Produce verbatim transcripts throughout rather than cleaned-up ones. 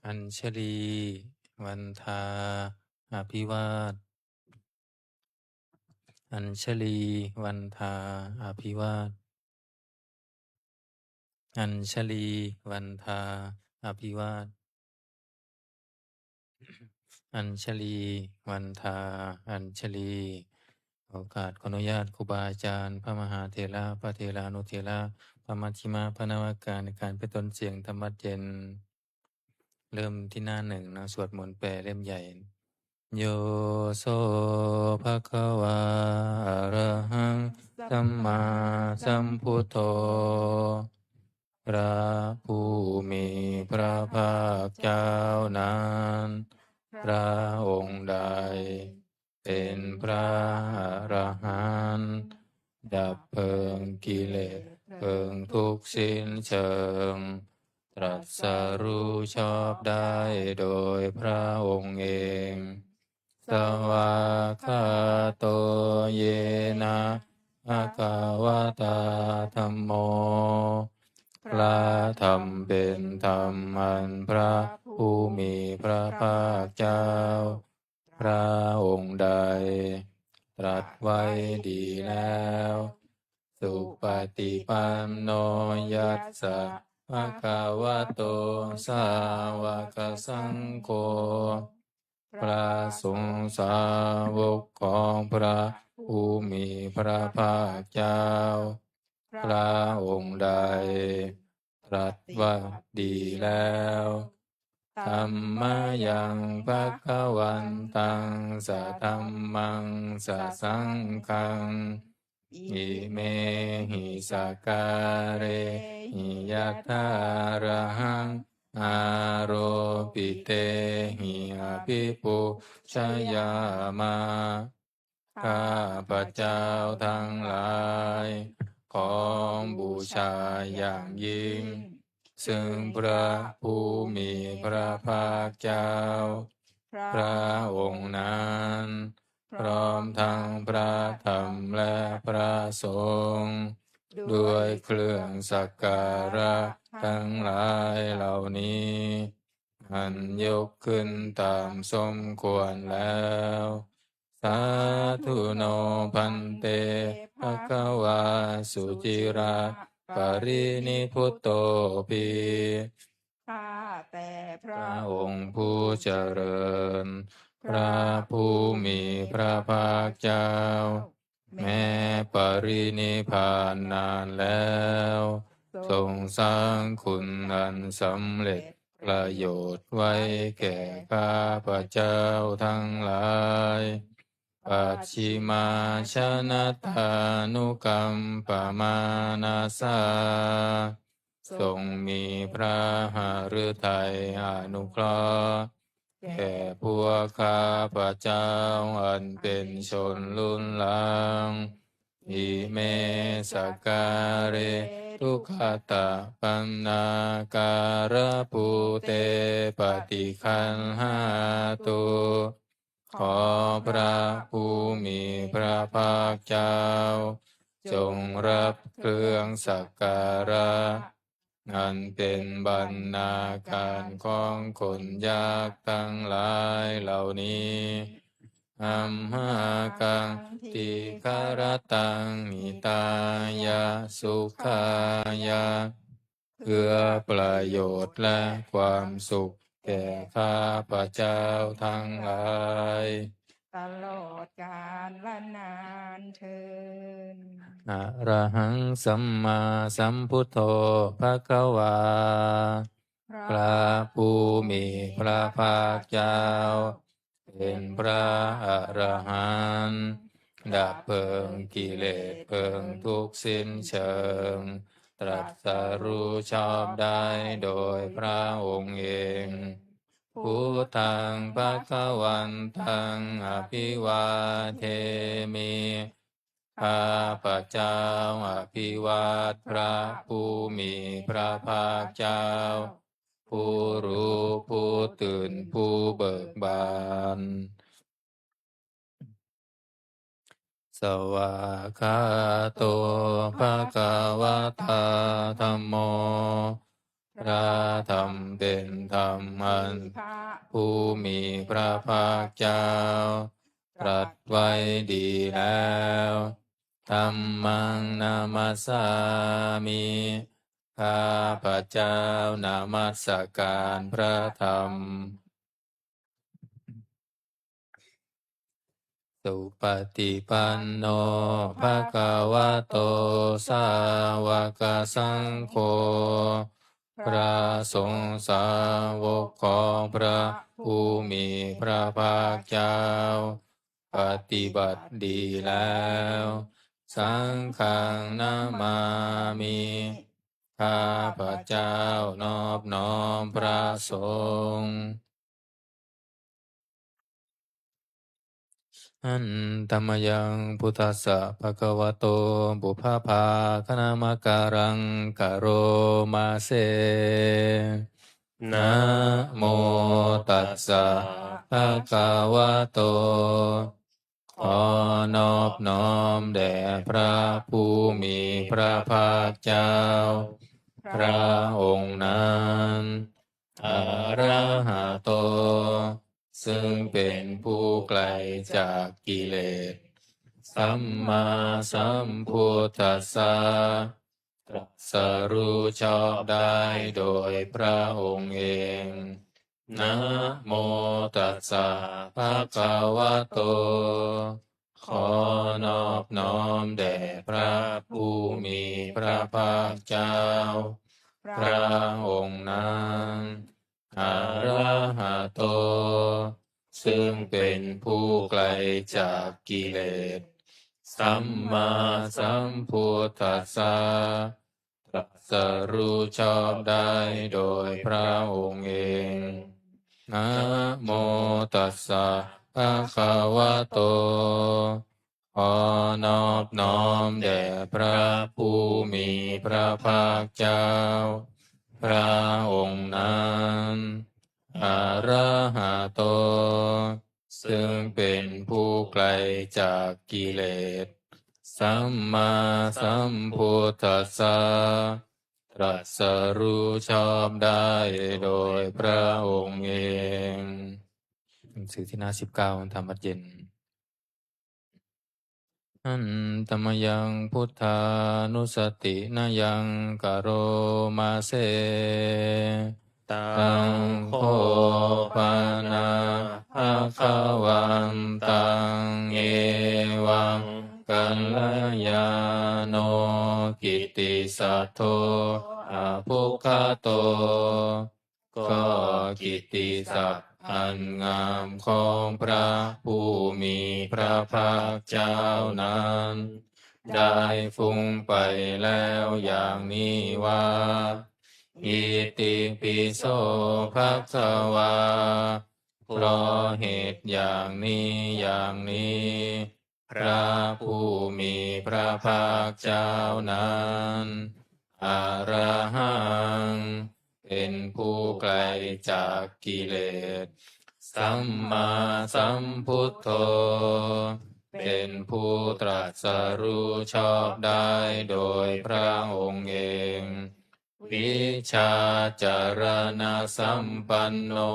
Añjalī vandā abhivād. Añjalī vandā abhivād. Añjalī vandā abhivād. Añjalī vandā añjalī. โอกาสขออนุญาตครูบาอาจารย์ พระมหาเถระ พระเถรานุเถระ พระมัชฌิมะ พระนวากา ในการเป็นต้นเสียงธรรมวัจเย็น เริ่มที่หน้าหนึ่งนะ สวดมนต์แปลเล่มใหญ่ Yo so bhagavā arahaṃ sammāsambuddho พระผู้มีพระภาคเจ้านั้น พระองค์ใด เป็นพระอรหันต์ ดับเพลิงกิเลสเพลิงทุกข์สิ้นเชิง ตรัสรู้ชอบได้โดยพระองค์เอง Svākkhāto yena bhagavatā dhammo พระธรรมเป็นธรรมอันพระผู้มีพระภาคเจ้า พระองค์ใด ตรัสไว้ดีแล้ว Supaṭipanno yassa bhagavato sāvakasaṅgho พระสงฆ์สาวกของพระผู้มีพระภาคเจ้า พระองค์ใด ตรัสว่าดีแล้ว Dhammayaṃ bhagavantaṃ sadhammaṃ sasaṅghaṃ imehi sakkārehi yathārahaṃ āropitehi abhipūjayāma ข้าพเจ้าทั้งหลาย ขอบูชาอย่างยิ่ง ซึ่งพระผู้มีพระภาคเจ้า พระองค์นั้น พร้อมทั้งพระธรรมและพระสงฆ์ ด้วยเครื่องสักการะทั้งหลายเหล่านี้ อันยกขึ้นตามสมควรแล้ว Sādhu no bhante bhagavā suciraparinibbuttopi ข้าแต่พระ พระองค์ผู้เจริญ พระผู้มีพระภาคเจ้า แม้ปรินิพพานนานแล้ว ทรงสร้างคุณอันสำเร็จประโยชน์ไว้แก่ข้าพเจ้าทั้งหลาย Pacchimājanatānukampamānasā ทรงมีพระหฤทัยอนุเคราะห์ แก่พวกข้าพเจ้าอันเป็นชนรุ่นหลัง Ime sakkāre duggatapaṇṇākārabhūte paṭiggaṇhātu ขอพระผู้มีพระภาคเจ้า จงรับเครื่องสักการะ อันเป็นบรรณาการของคนยากทั้งหลายเหล่านี้ Amhākaṃ dīgharattaṃ hitāya sukhāya เพื่อประโยชน์และความสุขแก่ข้าพเจ้าทั้งหลาย ตลอดกาลนานเทอญ Arahaṃ sammāsambuddho bhagavā พระผู้มีพระภาคเจ้า เป็นพระอรหันต์ ดับเพลิงกิเลสเพลิงทุกข์สิ้นเชิง ตรัสรู้ชอบได้โดยพระองค์เอง Buddhaṃ bhagavantaṃ abhivādemi ข้าพเจ้าอภิวาทพระผู้มีพระภาคเจ้า ผู้รู้ผู้ตื่นผู้เบิกบาน Svākkhāto bhagavatā dhammo พระธรรมเป็นธรรมอันผู้มีพระภาคเจ้าตรัสไว้ดีแล้ว Dhammaṃ namassāmi ข้าพเจ้านมัสการพระธรรม Supaṭipanno bhagavato sāvakasaṅgho พระสงฆ์สาวกของพระผู้มีพระภาคเจ้า ปฏิบัติดีแล้ว Saṅghaṃ namāmi ข้าพเจ้านอบน้อมพระสงฆ์ Handa mayaṃ buddhassa bhagavato pubbabhāganamakāraṃ karoma se. Namo tassa bhagavato ขอนอบน้อมแด่พระผู้มีพระภาคเจ้า พระองค์นั้น Arahato ซึ่งเป็นผู้ไกลจากกิเลส Sammāsambuddhassa ตรัสรู้ชอบได้โดยพระองค์เอง Namo tassa bhagavato ขอนอบน้อมแด่พระผู้มีพระภาคเจ้า พระองค์นั้น Arahato ซึ่งเป็นผู้ไกลจากกิเลส Sammāsambuddhassa ตรัสรู้ชอบได้โดยพระองค์เอง Namo tassa bhagavato ขอนอบน้อมแด่พระผู้มีพระภาคเจ้า พระองค์นั้น Arahato ซึ่งเป็นผู้ไกลจากกิเลส Sammāsambuddhassa ตรัสรู้ชอบได้โดยพระองค์เอง หนังสือที่หน้าสิบเก้า ธรรมวัตรเย็น Handa mayaṃ buddhānussatinayaṃ karoma se. Taṃ kho pana bhagavantaṃ evaṃ kalyāṇo kittisaddo abbhuggato ก็กิตติศัพท์อันงามของพระผู้มีพระภาคเจ้านั้น ได้ฟุ้งไปแล้วอย่างนี้ว่า Itipi so bhagavā เพราะเหตุอย่างนี้อย่างนี้ พระผู้มีพระภาคเจ้านั้น arahaṃ เป็นผู้ไกลจากกิเลส sammāsambuddho เป็นผู้ตรัสรู้ชอบได้โดยพระองค์เอง vijjācaraṇasampanno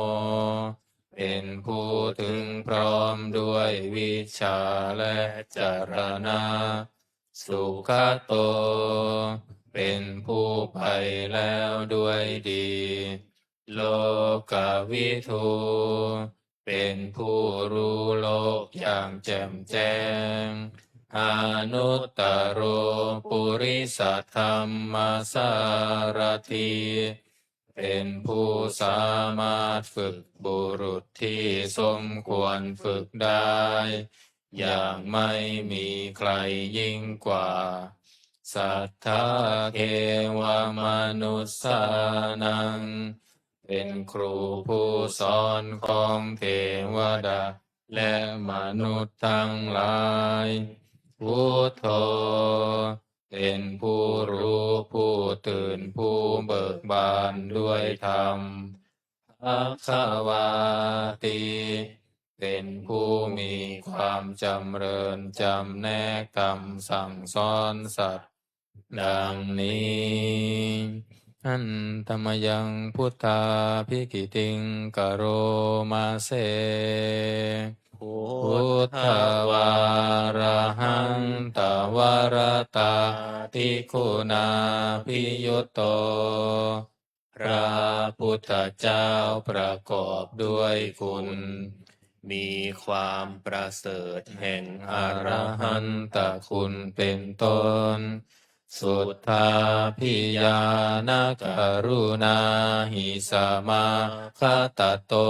เป็นผู้ถึงพร้อมด้วยวิชชาและจรณะ sugato เป็นผู้ไปแล้วด้วยดี lokavidū เป็นผู้รู้โลกอย่างแจ่มแจ้ง anuttaro purisadammasārathi เป็นผู้สามารถฝึกบุรุษที่สมควรฝึกได้ อย่างไม่มีใครยิ่งกว่า satthā devamanussānaṃ เป็นครูผู้สอนของเทวดาและมนุษย์ทั้งหลาย buddho เป็นผู้รู้ผู้ตื่นผู้เบิกบานด้วยธรรม bhagavāti เป็นผู้มีความจำเริญจำแนกธรรมสั่งสอนสัตว์ ดังนี้ Handa mayaṃ buddhābhigītiṃ karoma se. Buddhavārahantavaratādiguṇābhiyutto. พระพุทธเจ้าประกอบด้วยคุณ มีความประเสริฐแห่งอรหันตคุณเป็นต้น Suddhābhiñāṇakaruṇāhi samāgatatto.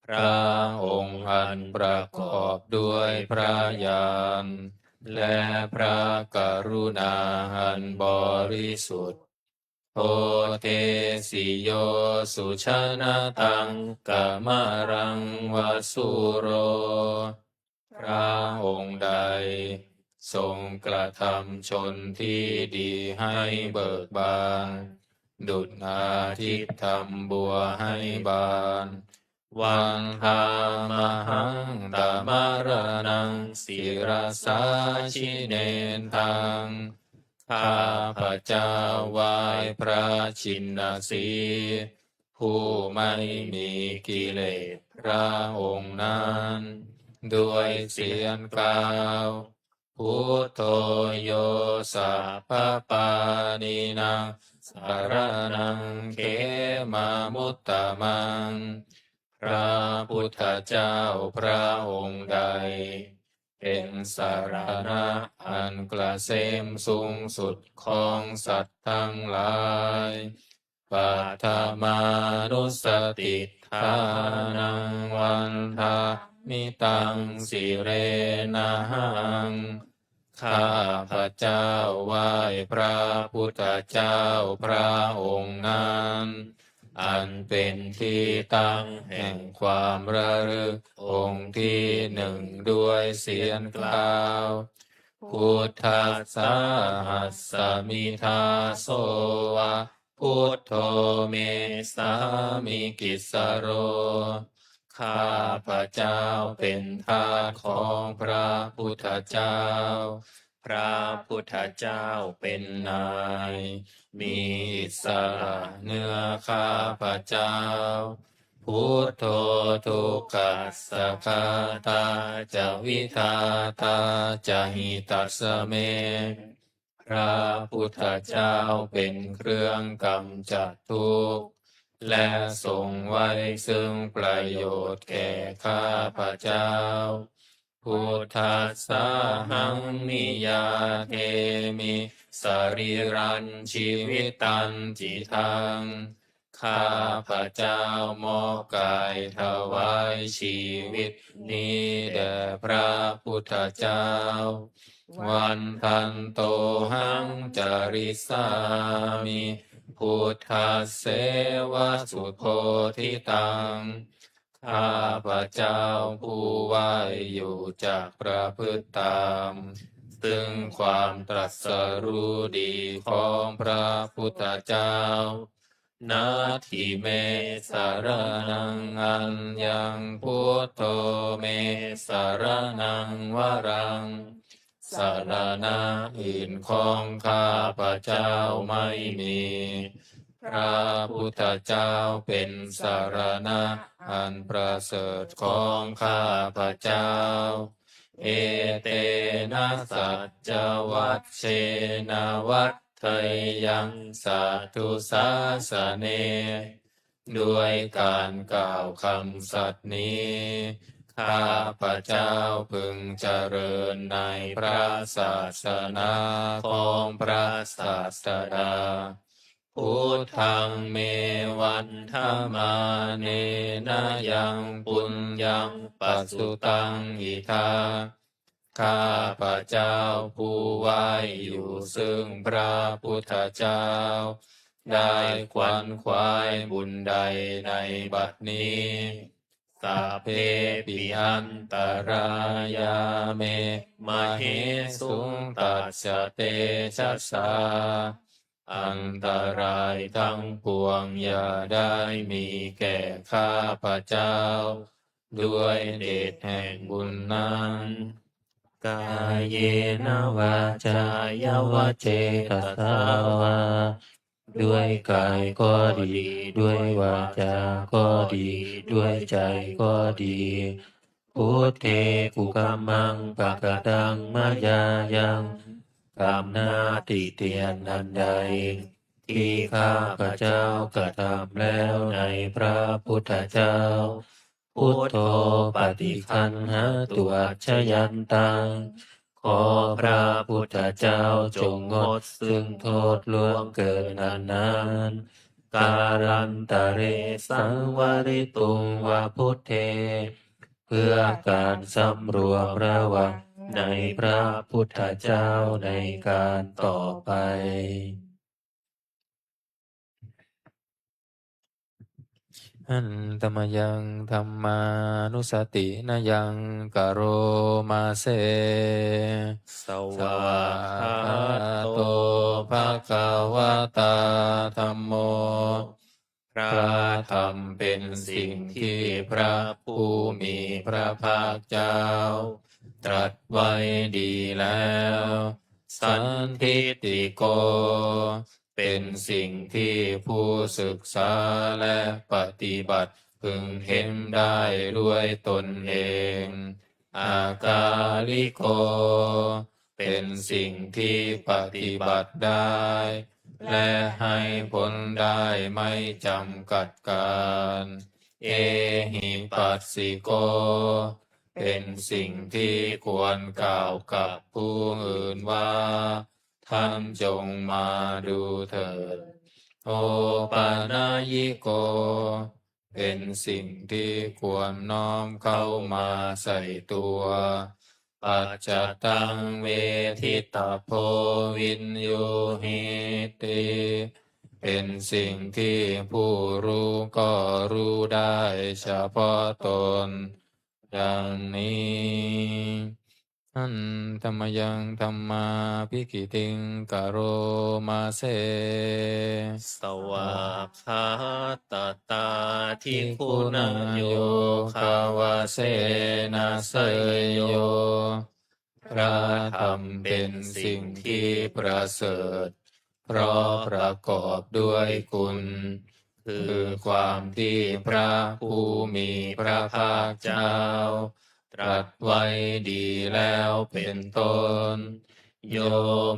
พระองค์อันประกอบด้วยพระญาณ และพระกรุณาอันบริสุทธิ์ Bodhesi yo sujanatakkamaraṃ va sūro. พระองค์ใดทรงกระทำชนที่ดีให้เบิกบาน ดุจอาทิตย์ทำบัวให้บาน Vandāmahaṃ tamaraṇaṃ sirasā jinendaṃ. ข้าพเจ้าไหว้พระชินสีห์ ผู้ไม่มีกิเลสพระองค์นั้น ด้วยเสียงกล่าว Buddho yo sabbapāṇinaṃ saraṇaṃ khemamuttamaṃ. พระพุทธเจ้าพระองค์ใด เป็นสรณะอันเกษมสูงสุดของสัตว์ทั้งหลาย Paṭhamānussatiṭṭhānaṃ vandāmi taṃ sirenahaṃ. ข้าพเจ้าไหว้พระพุทธเจ้าพระองค์นั้น อันเป็นที่ตั้งแห่งความระลึกองค์ที่หนึ่งด้วยเสียงกล่าว Buddhassāhasmi dāso va buddho me sāmikissaro. ข้าพเจ้าเป็นทาสของพระพุทธเจ้า พระพุทธเจ้าเป็นนาย มีอิสระเหนือข้าพเจ้า Buddho dukkhassa ghātā ca vidhātā ca hitassa me. พระพุทธเจ้าเป็นเครื่องกำจัดทุกข์ และทรงไว้ซึ่งประโยชน์แก่ข้าพเจ้า Buddhassāhaṃ niyyādemi sarīrañjīvitañcidaṃ. ข้าพเจ้ามอบกายถวายชีวิตนี้แด่พระพุทธเจ้า Vandantohaṃ carissāmi buddhasseva subodhitaṃ. ข้าพเจ้าผู้ไหว้อยู่จักประพฤติตาม ซึ่งความตรัสรู้ดีของพระพุทธเจ้า Natthi me saraṇaṃ aññaṃ buddho me saraṇaṃ varaṃ. สรณะอื่นของข้าพเจ้าไม่มี พระพุทธเจ้าเป็นสรณะอันประเสริฐของข้าพเจ้า Etena saccavajjena vaḍḍheyyaṃ satthu sāsane. ด้วยการกล่าวคำสัตย์นี้ ข้าพเจ้าพึงเจริญในพระศาสนาของพระศาสดา Buddhaṃ me vandamānena yaṃ puññaṃ pasutaṃ idha. ข้าพเจ้าผู้ไหว้อยู่ซึ่งพระพุทธเจ้า ได้ขวนขวายบุญใดในบัดนี้ Sabbepi antarāyā me māhesuṃ tassa tejasā. อันตรายทั้งปวงอย่าได้มีแก่ข้าพเจ้า ด้วยเดชแห่งบุญนั้น Kāyena vācāya va cetasā vā ด้วยกายก็ดี ด้วยวาจาก็ดี ด้วยใจก็ดี Buddhe kukammaṃ pakataṃ mayā yaṃ, คำนาฏติเตียนอันใด ที่ข้าพเจ้ากระทำแล้วในพระพุทธเจ้า Buddho paṭiggaṇhatu accayantaṃ, ขอพระพุทธเจ้าจงงดซึ่งโทษล่วงเกินอันนั้น Kālantare saṃvarituṃ va buddhe, เพื่อการสำรวมระวังในพระพุทธเจ้าในการต่อไป Handa mayaṃ dhammānussatinayaṃ karoma se. Svākkhāto bhagavatā dhammo. พระธรรมเป็นสิ่งที่พระผู้มีพระภาคเจ้า ตรัสไว้ดีแล้ว Sandiṭṭhiko เป็นสิ่งที่ผู้ศึกษาและปฏิบัติพึงเห็นได้ด้วยตนเอง Akāliko เป็นสิ่งที่ปฏิบัติได้ และให้ผลได้ไม่จำกัดกาล Ehipassiko เป็นสิ่งที่ควรกล่าวกับผู้อื่นว่า ท่านจงมาดูเถิด Opanayiko เป็นสิ่งที่ควรน้อมเข้ามาใส่ตัว Paccattaṃ veditabbo viññūhīti เป็นสิ่งที่ผู้รู้ก็รู้ได้เฉพาะตน ดังนี้ Handa mayaṃ dhammābhigītiṃ karoma se. Svākkhātatādiguṇayogavasena seyyo. พระธรรมเป็นสิ่งที่ประเสริฐ เพราะประกอบด้วยคุณ คือความที่พระผู้มีพระภาคเจ้า ตรัสไว้ดีแล้วเป็นต้น Yo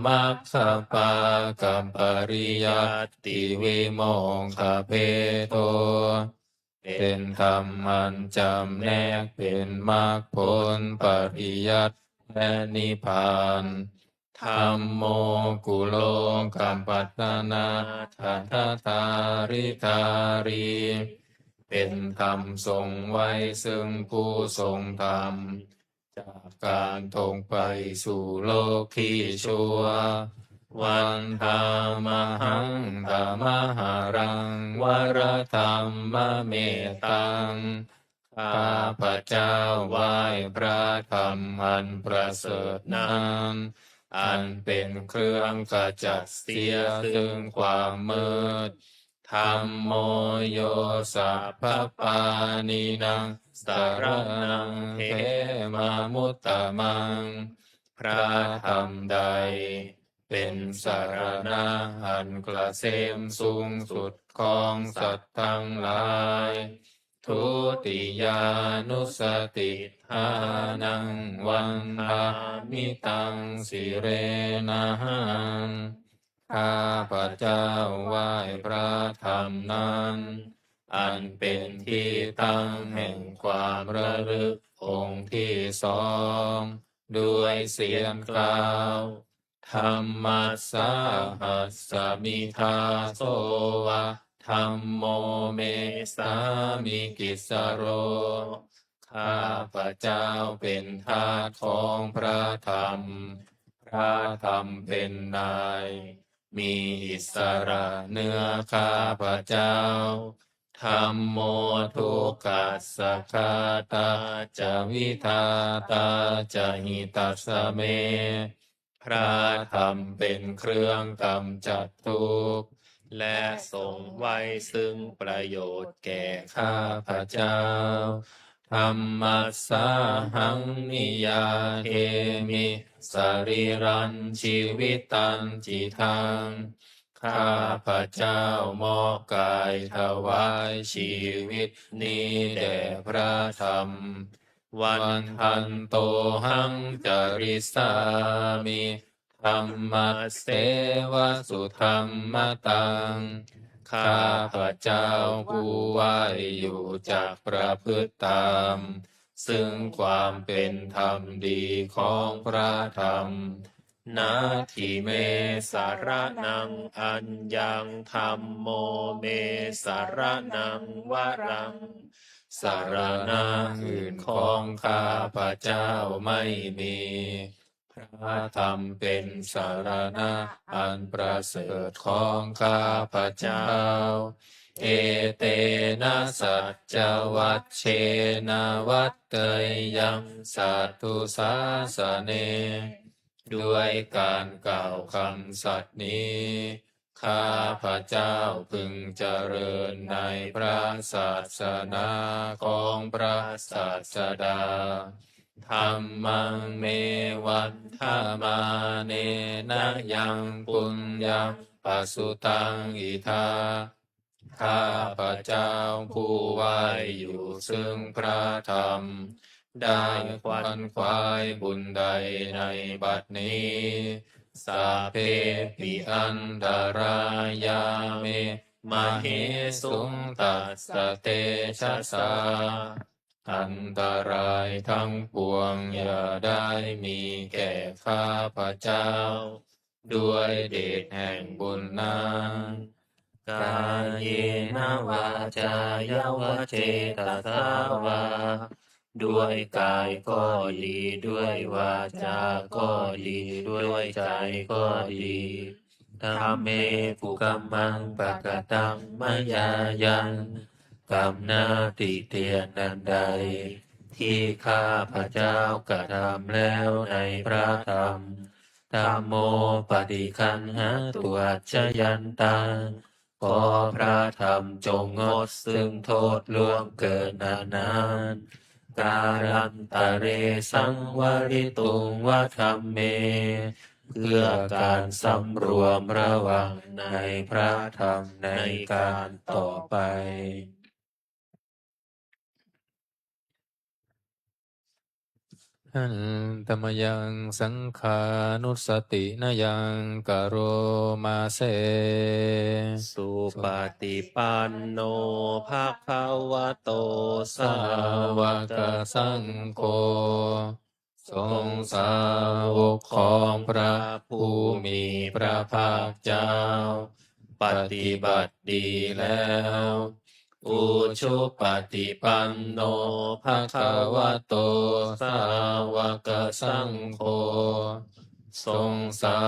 maggapākapariyattivimokkhabhedo. เป็นธรรมอันจำแนกเป็นมรรคผล ปริยัติ และนิพพาน Dhammo kulokapatanathaddhatāridhārī. เป็นธรรมทรงไว้ซึ่งผู้ทรงธรรม จากการตกไปสู่โลกที่ชั่ว Vandāmahaṃ tamaharaṃ varaṃ dhammametaṃ. ข้าพเจ้าไหว้พระธรรมอันประเสริฐนั้น อันเป็นเครื่องขจัดเสียซึ่งความมืด Dhammo yo sabbapāṇīnaṃ saraṇaṃ khemamuttamaṃ. พระธรรมใดเป็นสรณะอันเกษมสูงสุดของสัตว์ทั้งหลาย Dutiyānussatiṭṭhānaṃ vandāmi taṃ sirenahaṃ. ข้าพเจ้าไหว้พระธรรมนั้น อันเป็นที่ตั้งแห่งความระลึกองค์ที่สอง ด้วยเสียงกล่าว Dhammassāhasmi dāso va dhammo me sāmikissaro. ข้าพเจ้าเป็นทาสของพระธรรม พระธรรมเป็นนาย มีอิสระเหนือข้าพเจ้า Dhammo dukkhassa ghātā ca vidhātā ca hitassa me. พระธรรมเป็นเครื่องกำจัดทุกข์ และทรงไว้ซึ่งประโยชน์แก่ข้าพเจ้า Dhammassāhaṃ niyyādemi sarīrañjīvitañcidaṃ. ข้าพเจ้ามอบกายถวายชีวิตนี้แด่พระธรรม Vandantohaṃ carissāmi dhammasseva sudhammataṃ. ข้าพเจ้าผู้ไหว้อยู่จักประพฤติตาม ซึ่งความเป็นธรรมดีของพระธรรม Natthi me saraṇaṃ aññaṃ, dhammo me saraṇaṃ varaṃ. สรณะอื่นของข้าพเจ้าไม่มี พระธรรมเป็นสรณะอันประเสริฐของข้าพเจ้า Etena saccavajjena vaḍḍheyyaṃ satthu sāsane. ด้วยการกล่าวคำสัตย์นี้ ข้าพเจ้าพึงเจริญในพระศาสนาของพระศาสดา Dhammaṃ me vandamānena yaṃ puññaṃ pasutaṃ idha. ข้าพเจ้าผู้ไหว้อยู่ซึ่งพระธรรม ได้ขวนขวายบุญใดในบัดนี้ Sabbepi antarāyā me māhesuṃ tassa tejasā. อันตรายทั้งปวงอย่าได้มีแก่ข้าพเจ้า ด้วยเดชแห่งบุญนั้น Kāyena vācāya va cetasā vā. ด้วยกายก็ดี ด้วยวาจาก็ดี ด้วยใจก็ดี Dhamme kukammaṃ pakataṃ mayā yaṃ. กรรมหน้าติเตียนอันใด ที่ข้าพเจ้ากระทำแล้วในพระธรรม Dhammo paṭiggaṇhātu accayantaṃ. ขอพระธรรมจงงดซึ่งโทษล่วงเกินอันนั้น Kālantare saṃvarituṃ va dhamme. เพื่อการสำรวมระวังในพระธรรมในการต่อไป Handa mayaṃ saṅghānussatinayaṃ karoma se. Supaṭipanno bhagavato sāvakasaṅgho. สงฆ์สาวกของพระผู้มีพระภาคเจ้า ปฏิบัติดีแล้ว Ujupaṭipanno bhagavato sāvakasaṅgho. สงฆ์สา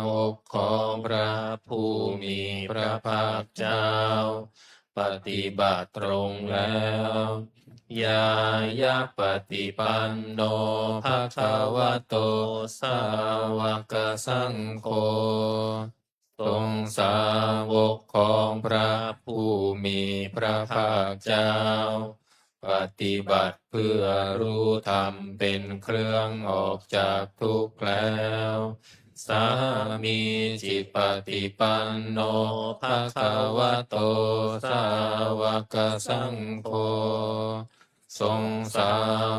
วกของพระผู้มีพระภาคเจ้า ปฏิบัติตรงแล้ว Ñāyapaṭipanno bhagavato sāvakasaṅgho. สงฆ์สาวกของพระผู้มีพระภาคเจ้า ปฏิบัติเพื่อรู้ธรรมเป็นเครื่องออกจากทุกข์แล้ว Sāmīcipaṭipanno bhagavato sāvakasaṅgho. สงฆ์สา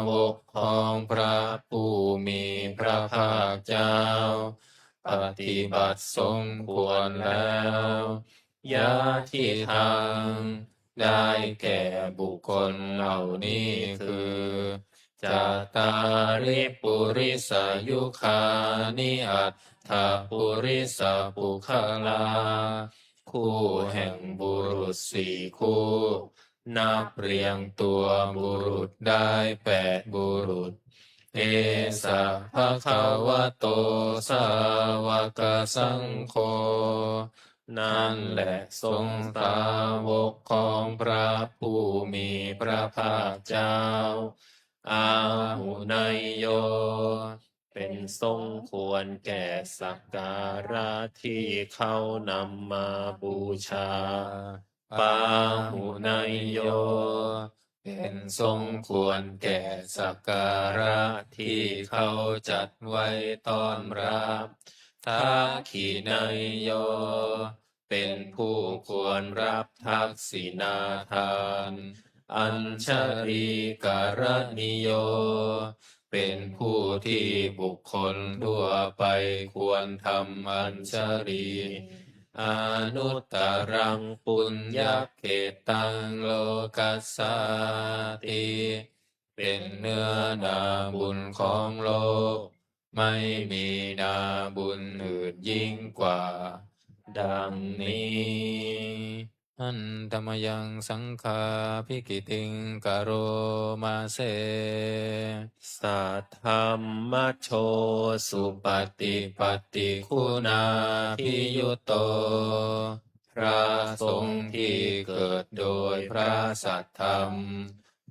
วกของพระผู้มีพระภาคเจ้า ปฏิบัติสมควรแล้ว Yadidaṃ ได้แก่บุคคลเหล่านี้คือ Cattāri purisayugāni aṭṭha purisapuggalā. คู่แห่งบุรุษสี่คู่ นับเรียงตัวบุรุษได้แปดบุรุษ Esa bhagavato sāvakasaṅgho. นั่นแหละสงฆ์สาวกของพระผู้มีพระภาคเจ้า Āhuneyyo เป็นสงฆ์ควรแก่สักการะที่เขานำมาบูชา Pāhuneyyo เป็นสงฆ์ควรแก่สักการะที่เขาจัดไว้ต้อนรับ Dakkhiṇeyyo เป็นผู้ควรรับทักษิณาทาน Añjalikaraṇīyo เป็นผู้ที่บุคคลทั่วไปควรทำอัญชลี Anuttaraṃ puññakkhettaṃ lokassāti เป็นเนื้อนาบุญของโลก ไม่มีนาบุญอื่นยิ่งกว่า ดังนี้ Handa mayaṃ saṅghābhigītiṃ karoma se. Saddhammajo supaṭipattiguṇābhiyutto พระสงฆ์ที่เกิดโดยพระสัทธรรม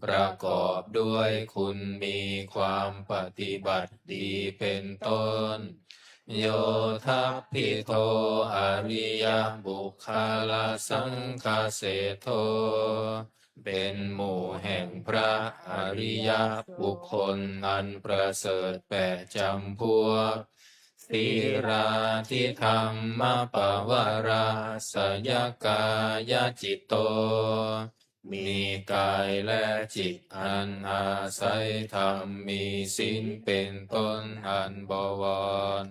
ประกอบด้วยคุณมีความปฏิบัติดีเป็นต้น Yoṭṭhabbidho ariyapuggalasaṅghaseṭṭho เป็นหมู่แห่งพระอริยบุคคลอันประเสริฐแปดจำพวก Sīlādidhammapavarāsayakāyacitto มีกายและจิตอันอาศัยธรรม มีศีลเป็นต้นอันบวร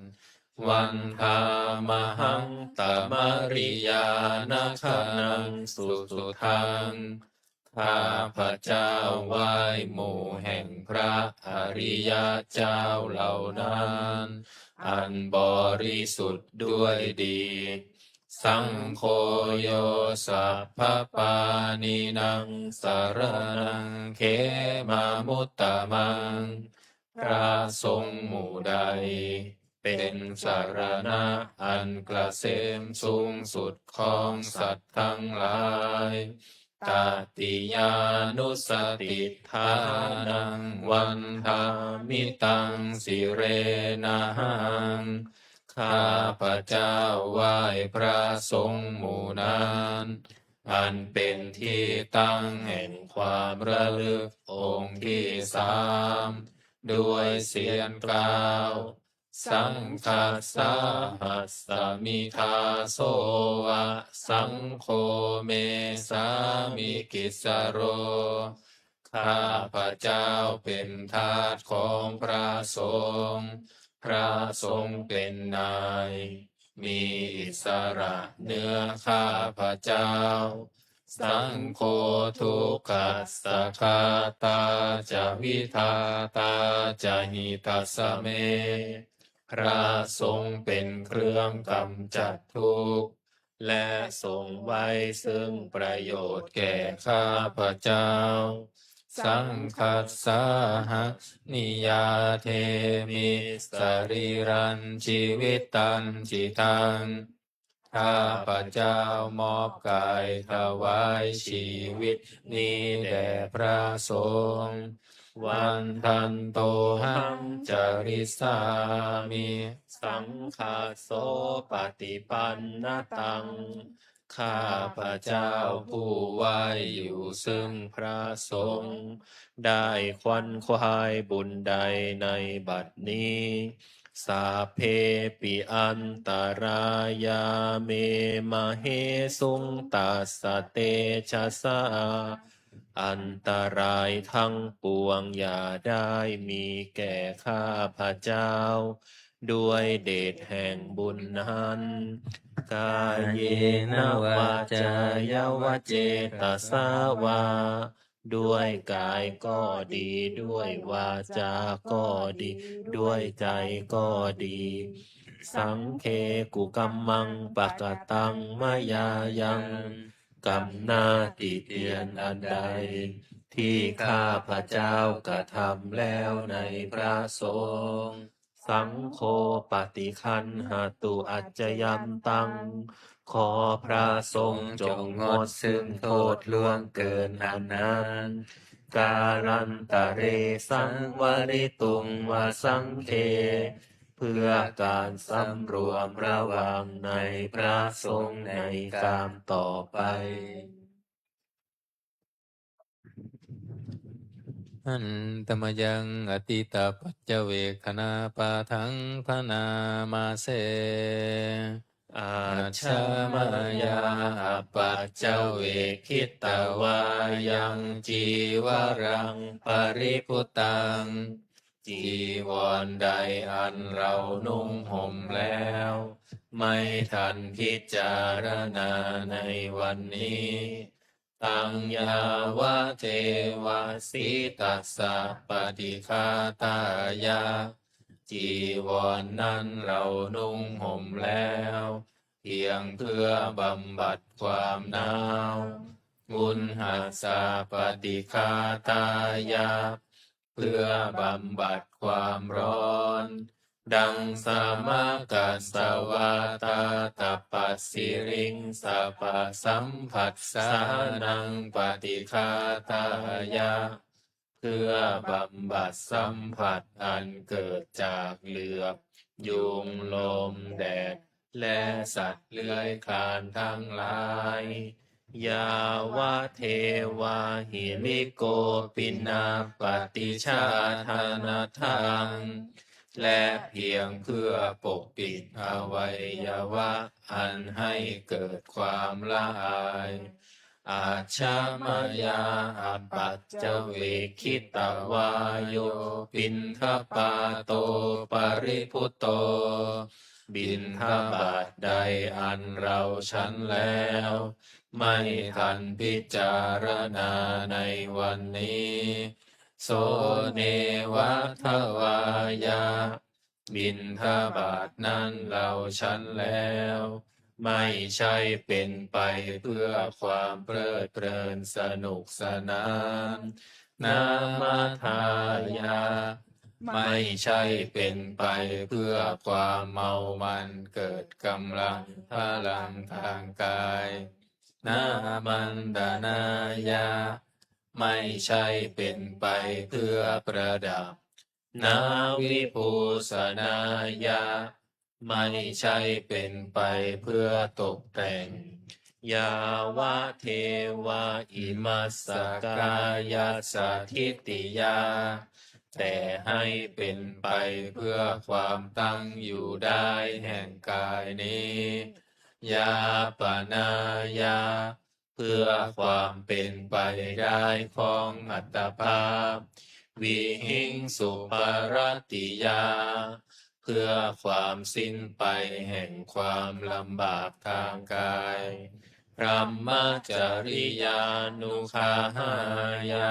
Vandāmahaṃ tamariyāna gaṇaṃ susuddhaṃ ข้าพเจ้าไหว้หมู่แห่งพระอริยเจ้าเหล่านั้น อันบริสุทธิ์ด้วยดี Saṅgho yo sabbapāṇīnaṃ saraṇaṃ khemamuttamaṃ พระสงฆ์หมู่ใด เป็นสรณะอันเกษมสูงสุดของสัตว์ทั้งหลาย Tatiyānussatiṭṭhānaṃ vandāmi taṃ sirenahaṃ ข้าพเจ้าไหว้พระสงฆ์หมู่นั้น อันเป็นที่ตั้งแห่งความระลึกองค์ที่สาม ด้วยเสียงกล่าว Saṅghassa hasmi dāso va, saṅgho me sāmikissaro ข้าพเจ้าเป็นทาสของพระสงฆ์ พระสงฆ์เป็นนาย มีอิสระเหนือข้าพเจ้า Saṅgho dukkhassa ghātā ca vidhātā ca hitassa me พระสงฆ์เป็นเครื่องกำจัดทุกข์ และทรงไว้ซึ่งประโยชน์แก่ข้าพเจ้า Saṅghassāhaṃ niyyādemi sarīrañjīvitañcidaṃ ข้าพเจ้ามอบกายถวายชีวิตนี้แด่พระสงฆ์ Vandantohaṃ carissāmi saṅghassopaṭipannataṃ ข้าพเจ้าผู้ไหว้อยู่ซึ่งพระสงฆ์ ได้ขวนขวายบุญใดในบัดนี้ Sabbepi antarāyā me māhesuṃ tassa tejasā อันตรายทั้งปวงอย่าได้มีแก่ข้าพเจ้า ด้วยเดชแห่งบุญนั้น Kāyena vācāya va cetasā vā ด้วยกายก็ดี ด้วยวาจาก็ดี ด้วยใจก็ดี Saṅghe kukammaṃ pakataṃ mayā yaṃ กรรมหน้าติเตียนอันใด ที่ข้าพเจ้ากระทำแล้วในพระสงฆ์ Saṅgho paṭiggaṇhatu accayantaṃ ขอพระสงฆ์จงงดซึ่งโทษล่วงเกินอันนั้น Kālantare saṃvarituṃ va saṅghe เพื่อการสำรวมระวังในพระสงฆ์ในกาลต่อไป Handa mayaṃ atītapaccavekkhaṇapāṭhaṃ bhaṇāma se. Ajja mayā apaccavekkhitvā yaṃ cīvaraṃ paribhuttaṃ. จีวรใดอันเรานุ่งห่มแล้ว ไม่ทันพิจารณาในวันนี้ Taṃ yāvadeva sītassa paṭighātāya. จีวรนั้นเรานุ่งห่มแล้ว เพียงเพื่อบำบัดความหนาว Uṇhassa paṭighātāya. เพื่อบำบัดความร้อน Daṃsamakasavātātapasiriṃsapasamphassānaṃ paṭighātāya. เพื่อบำบัดสัมผัสอันเกิดจากเหลือบ ยุง ลม แดด และสัตว์เลื้อยคลานทั้งหลาย Yāvadeva hirikopinapaṭicchādanatthaṃ. และเพียงเพื่อปกปิดอวัยวะอันให้เกิดความละอาย Ajja mayā apaccavekkhitvā yo piṇḍapāto paribhutto. บิณฑบาตใดอันเราฉันแล้ว ไม่ทันพิจารณาในวันนี้ So neva davāya. บิณฑบาตนั้นเราฉันแล้ว ไม่ใช่เป็นไปเพื่อความเพลิดเพลินสนุกสนาน Namadāya. ไม่ใช่เป็นไปเพื่อความเมามันเกิดกำลังพลังทางกาย Nāmantanāya. ไม่ใช่เป็นไปเพื่อประดับ Navibhūsanāya. ไม่ใช่เป็นไปเพื่อตกแต่ง Yāvadeva imassa kāyassa ṭhitiyā. แต่ให้เป็นไปเพื่อความตั้งอยู่ได้แห่งกายนี้ Yāpanāya. เพื่อความเป็นไปได้ของอัตภาพ Vihiṃsuparatiyā. เพื่อความสิ้นไปแห่งความลำบากทางกาย Brahmacariyanuggahāya.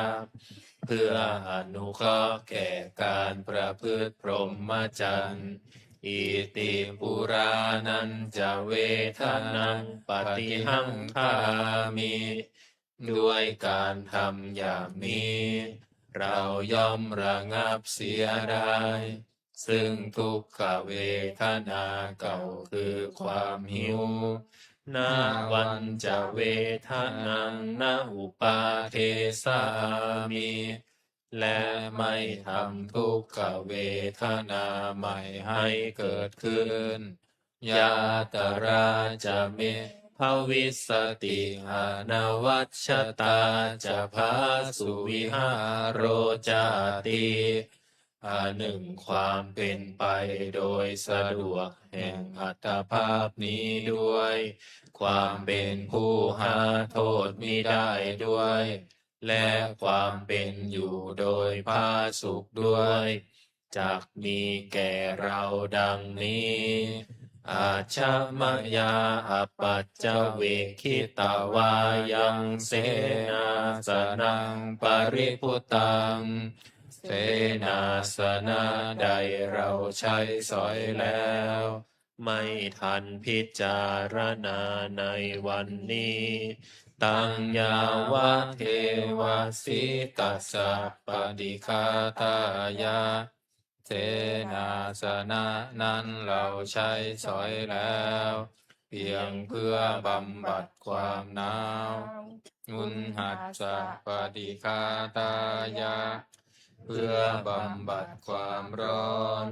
เพื่ออนุเคราะห์แก่การประพฤติพรหมจรรย์ Iti purāṇañca vedanaṃ paṭihaṅkhāmi. ด้วยการทำอย่างนี้ เราย่อมระงับเสียได้ ซึ่งทุกขเวทนาเก่าคือความหิว Navañca vedanaṃ na uppādessāmi. และไม่ทำทุกขเวทนาใหม่ให้เกิดขึ้น Yātrā ca me bhavissati anavajjatā ca phāsuvihāro cāti. อันหนึ่งความเป็นไปโดยสะดวกแห่งอัตภาพนี้ด้วย ความเป็นผู้หาโทษมิได้ด้วย และความเป็นอยู่โดยผาสุกด้วย จักมีแก่เราดังนี้ Ajja mayā apaccavekkhitvā yaṃ senāsanaṃ paribhuttaṃ. เสนาสนะใดเราใช้สอยแล้ว ไม่ทันพิจารณาในวันนี้ Taṃ yāvadeva sītassa paṭighātāya. เสนาสนะนั้นเราใช้สอยแล้ว เพียงเพื่อบำบัดความหนาว Uṇhassa paṭighātāya. เพื่อบำบัดความร้อน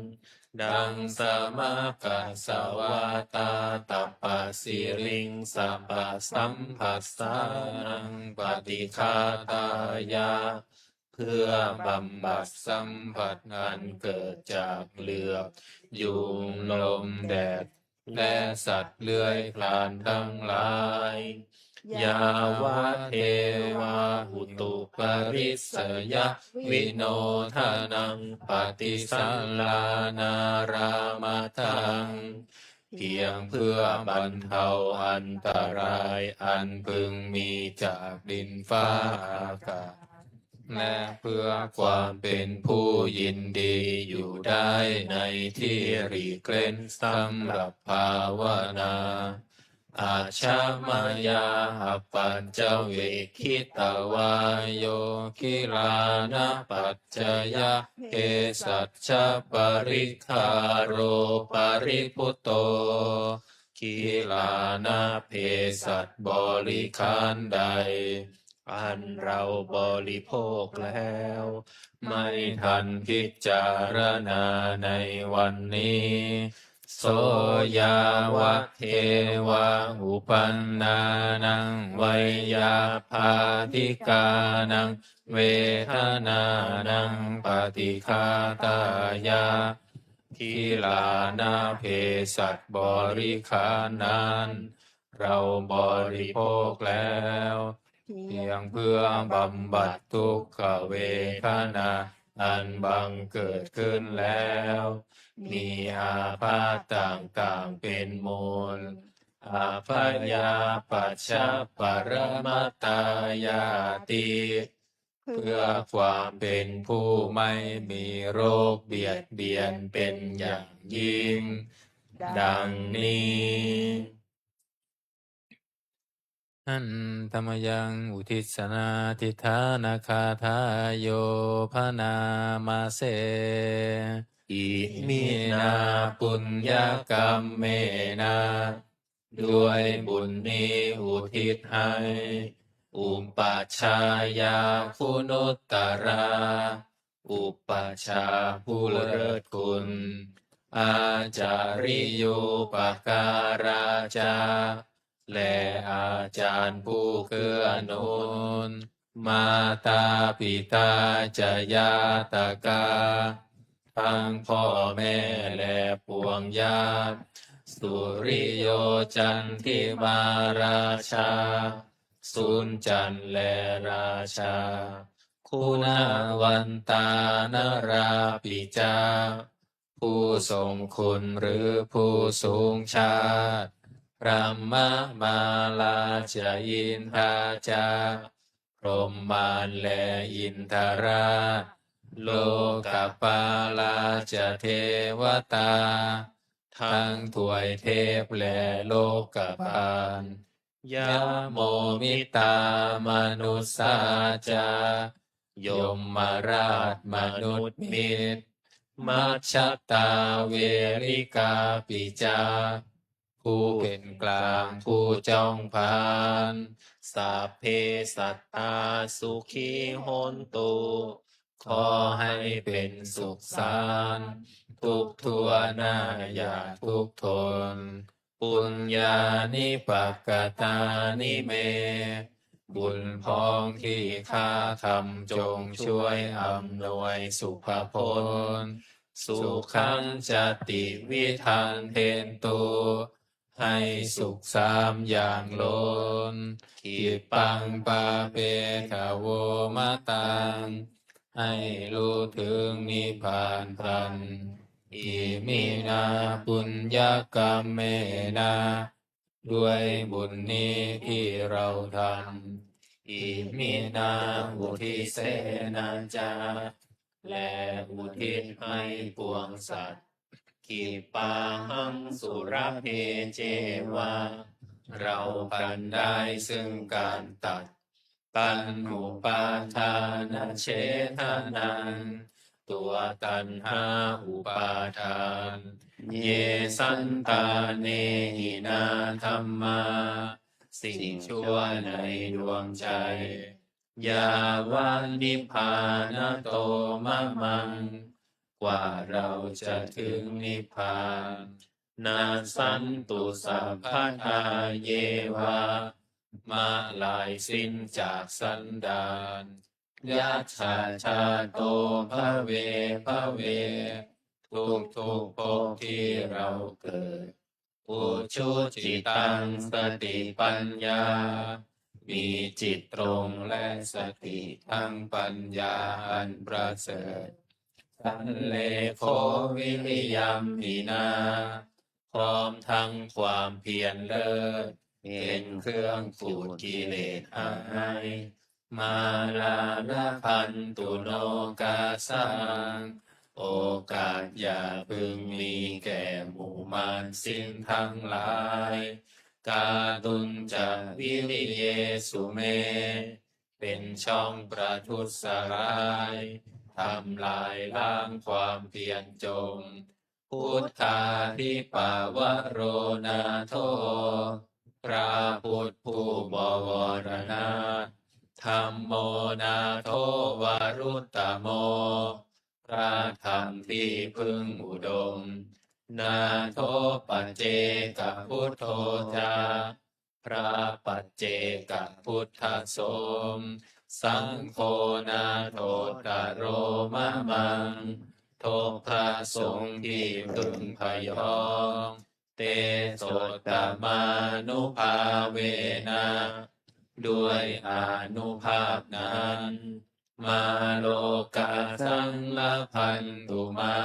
Daṃsamakasavātātapasiriṃsapasamphassānaṃ paṭighātāya. เพื่อบำบัดสัมผัสอันเกิดจากเหลือบ ยุง ลม แดด และสัตว์เลื้อยคลานทั้งหลาย yāvadeva utuparissayavinodanaṃ paṭisallānārāmatthaṃ เพียงเพื่อบรรเทาอันตรายอันพึงมีจากดินฟ้าอากาศ และเพื่อความเป็นผู้ยินดีอยู่ได้ในที่หลีกเล้นสำหรับภาวนา Ajja mayā apaccavekkhitvā yo gilānapaccayabhesajjaparikkhāro paribhutto, กิลานะเภสัชบริขารใด อันเราบริโภคแล้ว ไม่ทันพิจารณาในวันนี้ so yāvadeva uppannānaṃ veyyābādhikānaṃ vedanānaṃ paṭighātāya กิลานะเภสัชบริขารนั้น เราบริโภคแล้ว เพียงเพื่อบำบัดทุกขเวทนาอันบังเกิดขึ้นแล้ว มีอาพาธต่างๆเป็นมูล abyāpajjhaparamatāyāti เพื่อความเป็นผู้ไม่มีโรคเบียดเบียนเป็นอย่างยิ่ง ดังนี้ Handa mayaṃ uddissanādhiṭṭhānagāthāyo bhaṇāma se. Iminā puññakammena ด้วยบุญนี้อุทิศให้ upajjhāyā guṇuttarā อุปัชฌาย์ผู้เลิศคุณ ācariyūpakārā ca และอาจารย์ผู้เกื้อหนุน mātā pitā ca ñātakā ทั้งพ่อแม่และปวงญาติ suriyo candimā rājā สุญจันทร์และราชา guṇavantā narāpi ca ผู้ทรงคุณหรือผู้สูงชาติ brahmamārā ca indā ca พรหมมารและอินทราช lokapālā ca devatā ทั้งทวยเทพและโลกบาล yamo mittā manussā ca ยมราชมนุษย์มิตร majjhattā verikāpi ca ผู้เป็นกลางผู้จ้องผลาญ sabbe sattā sukhī hontu ขอให้เป็นสุขสันต์ทุกทั่วหน้าอย่าทุกข์ทน puññāni pakatāni me บุญพ้องที่ข้าทำจงช่วยอำนวยสุภพล sukhañca tividhaṃ dentu ให้สุขสามอย่างล้น khippaṃ pāpetha vo mataṃ ให้รู้ถึงนิพพานพลัน iminā puññakammena ด้วยบุญนี้ที่เราทำ iminā uddisena ca และอุทิศให้ปวงสัตว์ khippāhaṃ sulabhe ceva เราพลันได้ซึ่งการตัด taṇhupādānachedanaṃ ตัวตัณหาอุปาทาน ye santāne hinā dhammā สิ่งชั่วในดวงใจ yāva nibbānato mamaṃ กว่าเราจะถึงนิพพาน nassantu sabbadā yeva มะลายสิ้นจากสันดาน yattha jāto bhave bhave ทุกๆภพที่เราเกิด ujucittaṃ satipaññā มีจิตตรงและสติทั้งปัญญาอันประเสริฐ sallekho viriyamhinā พร้อมทั้งความเพียรเลิศ เป็นเครื่องขูดกิเลสหาย Mārā labhantu nokāsaṃ โอกาสอย่าพึงมีแก่หมู่มารสิ้นทั้งหลาย Kātuñca viriyesu me เป็นช่องประทุษร้าย ทำลายล้างความเพียรจง Buddhādhipavaro nātho พระพุทธผู้บวรนาถ Dhammo nātho varuttamo พระธรรมที่พึ่งอุดม Nātho paccekabuddho ca พระปัจเจกพุทธสม Saṅgho nāthottaro mamaṃ ทบพระสงฆ์ที่พึ่งพยอง Tesottamānubhāvena ด้วยอานุภาพนั้น Mārokāsaṃ labhantu mā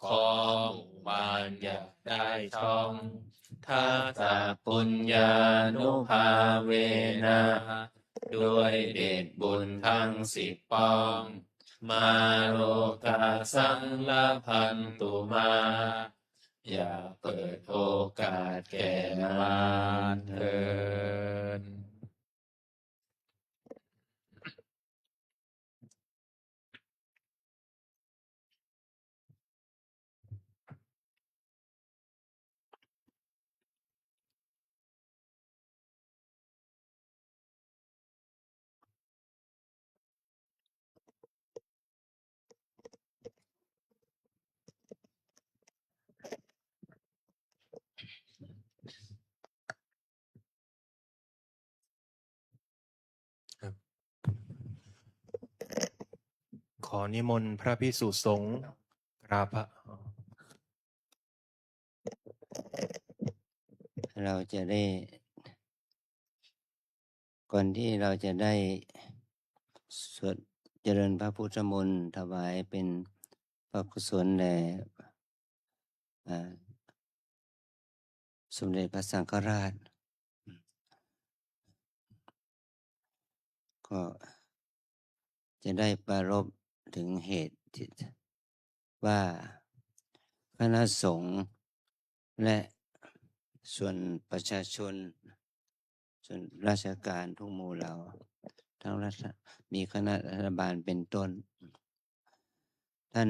ขอหมู่มารอย่าได้ช่อง Dasapuññānubhāvena ด้วยเดชบุญทั้งสิบป้อง Mārokāsaṃ labhantu mā อย่าเปิดโอกาสแก่มารเถิด ขอนิมนต์พระภิกษุสงฆ์กราบพระ เราจะได้ ก่อนที่เราจะได้สวดเจริญพระพุทธมนต์ถวายเป็นพระกุศลแด่ อ่า สมเด็จพระสังฆราช ก็จะได้ปรารภถึงเหตุที่ว่าคณะสงฆ์และส่วนประชาชน ส่วนราชการทุกหมู่เหล่า ทั้งรัฐ มีคณะรัฐบาลเป็นต้น ท่าน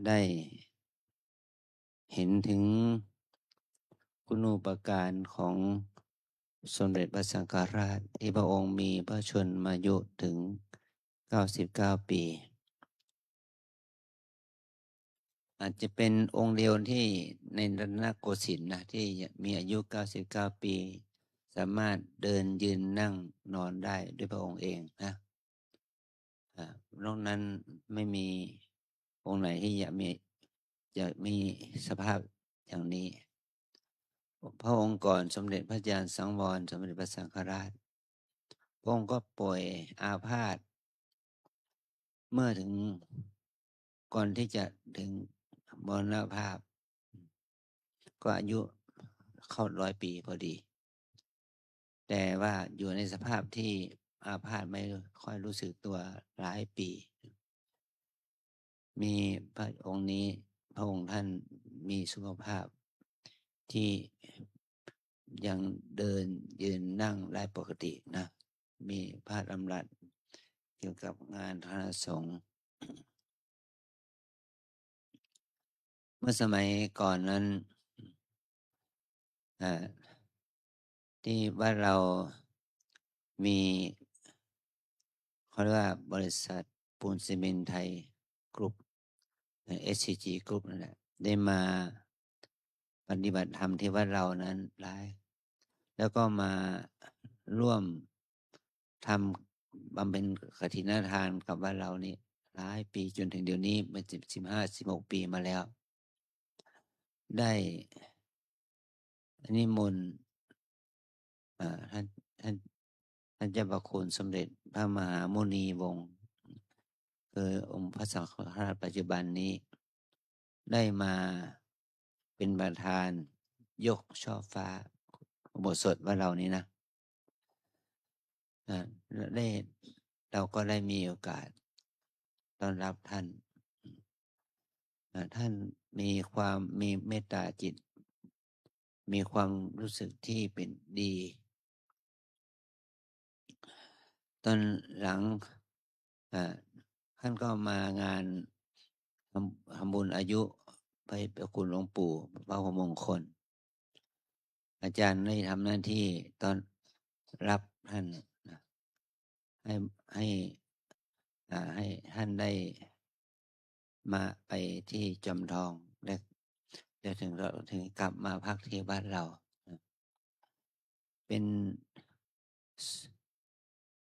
ได้เห็นถึงคุณูปการของสมเด็จพระสังฆราช ที่พระองค์มีพระชนมายุถึงเก้าสิบเก้าปี อาจจะเป็นองค์เดียวที่ในรัตนโกสินทร์นะ ที่มีอายุเก้าสิบเก้าปี สามารถเดินยืนนั่งนอนได้ด้วยพระองค์เองนะ อ่า นอกนั้นไม่มีองค์ไหนที่จะมี จะมีสภาพอย่างนี้ พระองค์ก่อนสมเด็จพระยาณสังวร สมเด็จพระสังฆราช พระองค์ก็ป่วยอาพาธ เมื่อถึงก่อนที่จะถึงมรณภาพ ก็อายุเข้าร้อยปีพอดี แต่ว่าอยู่ในสภาพที่อาพาธไม่ค่อยรู้สึกตัวหลายปี มีพระองค์นี้ พระองค์ท่านมีสุขภาพที่ยังเดินยืนนั่งได้ปกตินะ มีพระดำรัสเกี่ยวกับงานคณะสงฆ์ เมื่อสมัยก่อนนั้น อ่า ที่วัดเรามี เขาเรียกว่าบริษัทปูนซีเมนต์ไทยกรุ๊ป เอสซีจีกรุ๊ปนั่นแหละ ได้มาปฏิบัติธรรมที่วัดเรานั้นหลาย แล้วก็มาร่วมทำบำเพ็ญกฐินทานกับวัดเรานี่หลายปี จนถึงเดี๋ยวนี้มันสิบห้า สิบหกปีมาแล้ว ได้ นิมนต์ อ่า ท่าน ท่าน ท่านเจ้าพระคุณสมเด็จพระมหามุนีวงศ์ คือองค์พระสังฆราชปัจจุบันนี้ ได้มาเป็นประธานยกช่อฟ้าอุโบสถวัดเรานี้นะ อ่า ได้ เราก็ได้มีโอกาสต้อนรับท่าน อ่า ท่านมีความ มีเมตตาจิต มีความรู้สึกที่เป็นดี ตอนหลัง อ่า ท่านก็มางานทำ ทำบุญอายุพระ พระคุณหลวงปู่ พระมงคล อาจารย์ได้ทำหน้าที่ต้อนรับท่านนะ ให้ ให้ อ่า ให้ท่านได้มาไปที่จอมทอง และ แล้วถึงเรา ถึงกลับมาพักที่วัดเรานะ เป็น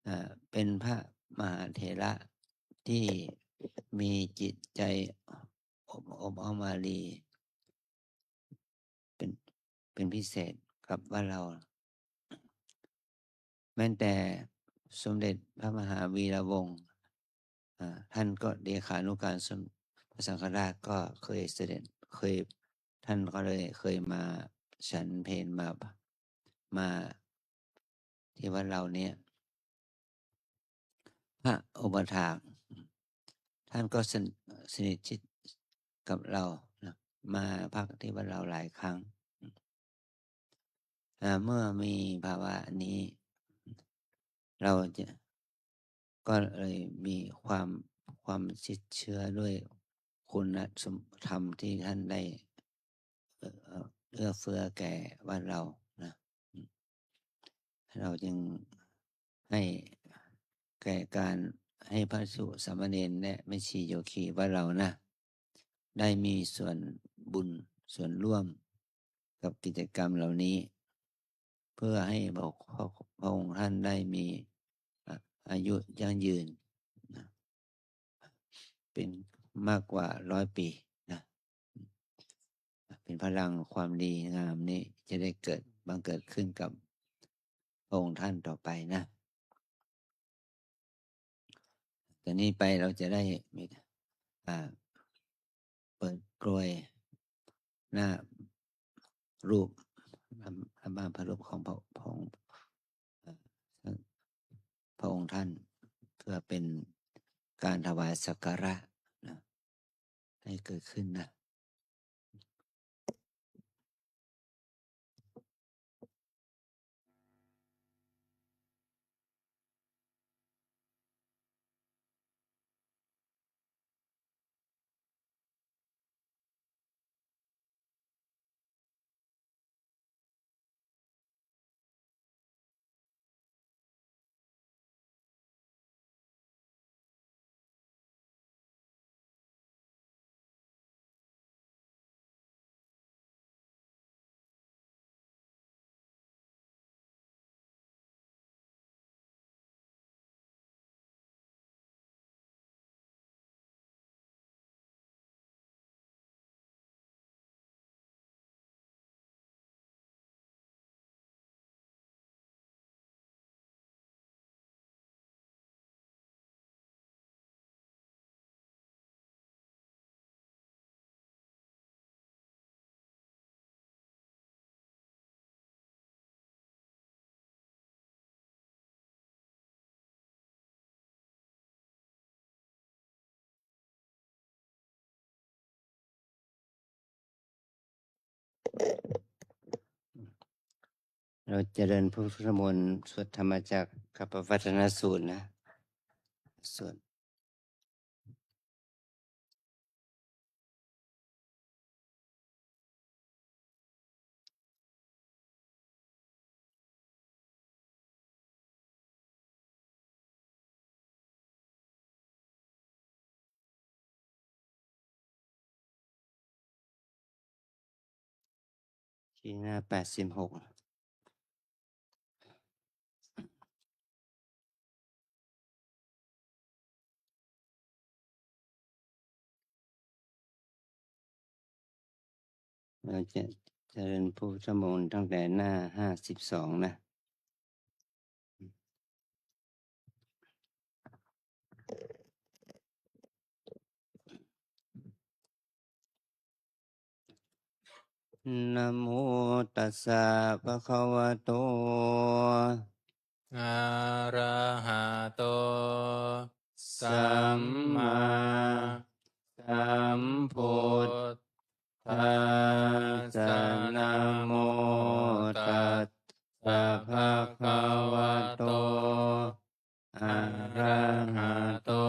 อ่า เป็นพระมหาเถระที่มีจิตใจอบ อบอ้อมอารี เป็น เป็นพิเศษกับวัดเรา แม้แต่สมเด็จพระมหาวีระวงศ์ อ่า ท่านก็เลขานุการสม พระสังฆราชก็เคยเสด็จ เคย ท่านก็เลยเคยมาฉันเพลมา มาที่วัดเราเนี่ย พระอุปัฏฐาก ท่านก็สน- สนิทชิดกับเรานะ มาพักที่วัดเราหลายครั้ง อ่า เมื่อมีภาวะนี้ เราจะ ก็เลยมีความ ความชิดเชื้อด้วยคุณธรรมที่ท่านได้ เอ่อ เอื้อเฟื้อแก่วัดเรานะ เราจึงให้แก่การให้พระภิกษุสามเณรและแม่ชีโยคีวัดเรานะ ได้มีส่วนบุญส่วนร่วมกับกิจกรรมเหล่านี้ เพื่อให้พระ พระ พระองค์ท่านได้มี อ่ะ อายุยั่งยืนนะ เป็นมากกว่าร้อยปีนะ เป็นพลังความดีงามนี้จะได้เกิด บังเกิดขึ้นกับพระองค์ท่านต่อไปนะ ตอนนี้ไปเราจะได้มี อ่า เปิดกรวยหน้ารูป หน้าพระรูปของพระ ของ เอ่อ พระองค์ท่าน เพื่อเป็นการถวายสักการะนะ ให้เกิดขึ้นนะ เราเจริญพระพุทธมนต์ สวดธรรมจักรกัปปวัตตนสูตรนะ สวด ที่หน้าแปดสิบหก เราจะ เจริญพุทธมนต์ตั้งแต่หน้าห้าสิบสองนะ Namo tassa bhagavato arahato sammāsambuddhassa. Namo tassa bhagavato arahato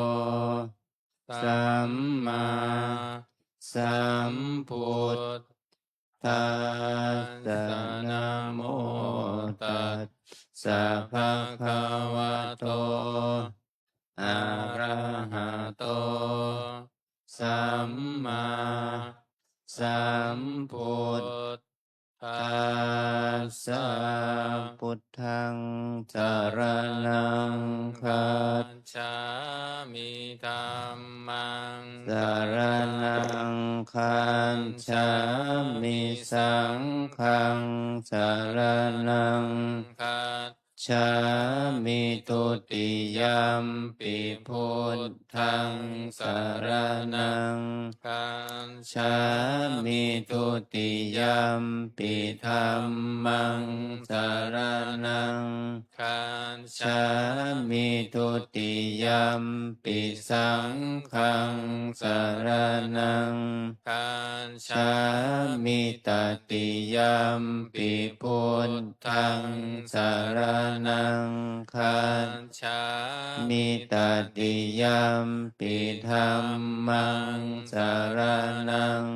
sammāsambuddhassa. Namo tassa bhagavato arahato sammāsambuddhassa. Buddhaṃ saraṇaṃ gacchāmi. Dhammaṃ saraṇaṃ gacchāmi. Saṅghaṃ saraṇaṃ gacchāmi. Dutiyampi buddhaṃ saraṇaṃ gacchāmi. Dutiyampi dhammaṃ saraṇaṃ gacchāmi. Dutiyampi saṅghaṃ saraṇaṃ gacchāmi. Tatiyampi buddhaṃ saraṇaṃ gacchāmi. Tatiyampi dhammaṃ saraṇaṃ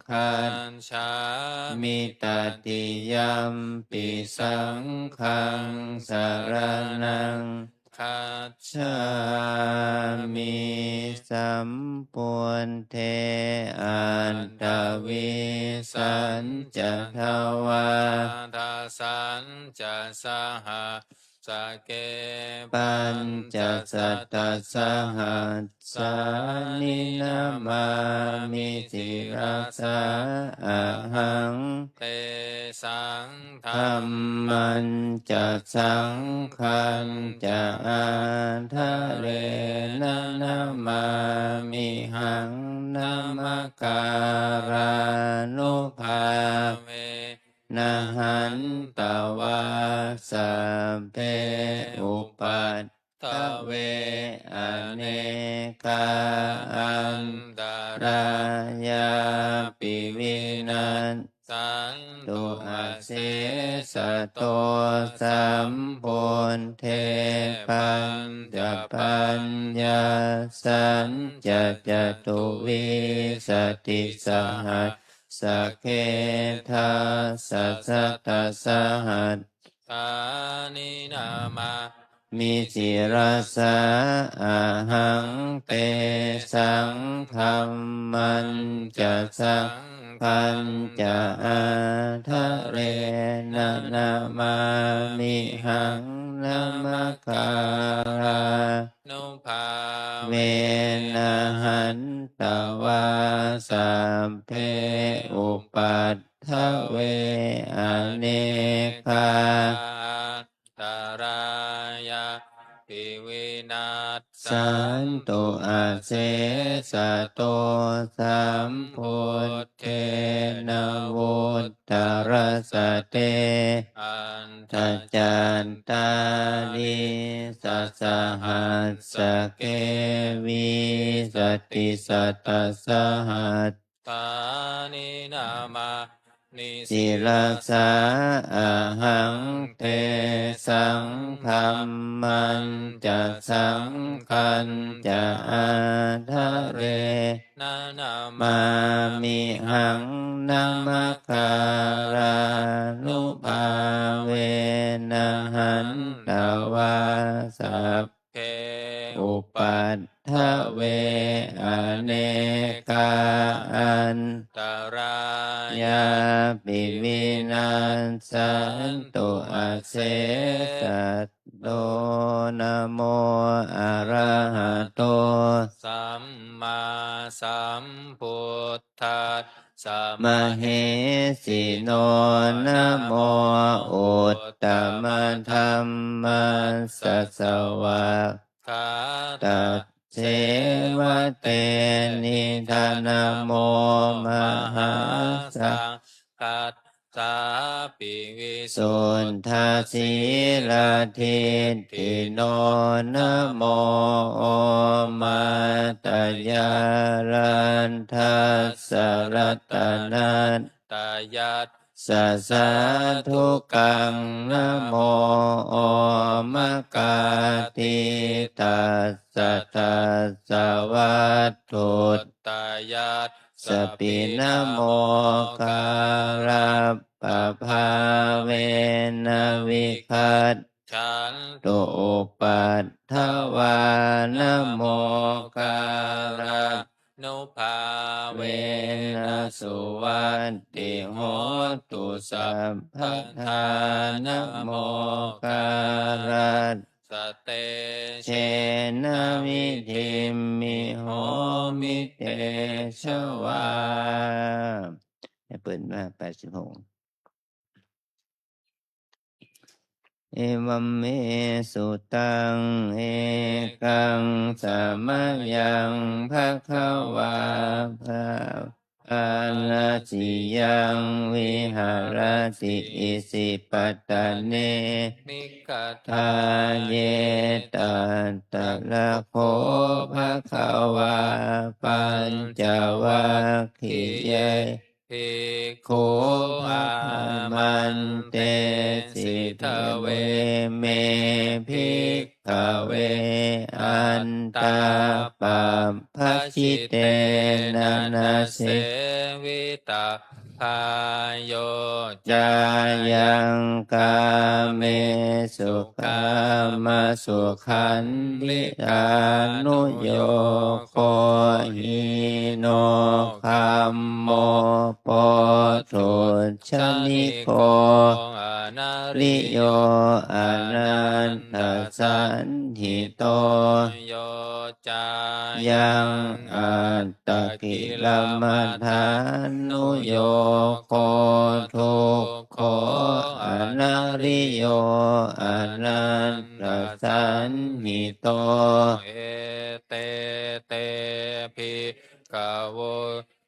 gacchāmi. Tatiyampi saṅghaṃ saraṇaṃ gacchāmi. Sambuddhe aṭṭhavīsañca dvādasañca sahassake pañcasatasahassāni namāmi sirasā ahaṃ. Tesaṃ dhammañca saṅghañca ādarena namāmihaṃ. Namakārānubhāvena hantvā sabbe upaddave anekā antarāyāpi vinas santu asesato. Sambuddhe pañcapaññāsañca catuvīsatisahassake dasasatasahassāni namā mi sirasā ahaṃ. Tesaṃ dhammañca saṅghañca ādarena namāmihaṃ. Namakārānubhāvena hantvā sabbe upaddave anekā antarāyāpi vinassantu asesato. Sambuddhe navuttarasate aṭṭhacattālīsasahassake vīsatisatasahassāni namā mi sirasā ahaṃ. Tesaṃ dhammañca saṅghañca ādarena namāmihaṃ. Namakārānubhāvena hantvā sab be upaddave anekā antarāyāpi vinassantu asesato. to, namo arahato sammāsambuddhassa mahesino, namo uttamadhammassa svākkhātasseva tenidha, namo mahāsaṅghassāpi visuddhasīladiṭṭhino, namo omātyāraddhassa ratanattayassa sādhukaṃ, namo omakātītassa tassa vatthuttayassapi, namokārappabhāvena vigacchantu upaddavā, namokārā nubhāvena suvatthi hotu sabbadā, namokārassa tejena vidhimhi homi tejavā. ให้เปิดมา แปดสิบหก Evaṃ me sutaṃ. Ekaṃ samayaṃ bhagavā bārāṇasiyaṃ viharati isipatane migadāye. Tatra kho bhagavā pañcavaggiye bhikkhū āmantesi: Dveme, bhikkhave, antā pabbajitena na sevitabbā, yo cāyaṃ kāmesu kāmasukhallikānuyogo hīno gammo pothujjaniko anariyo anatthasañhito, yo cāyaṃ attakilamathānuyogo dukkho anariyo anatthasañhito. Ete te, bhikkhavo,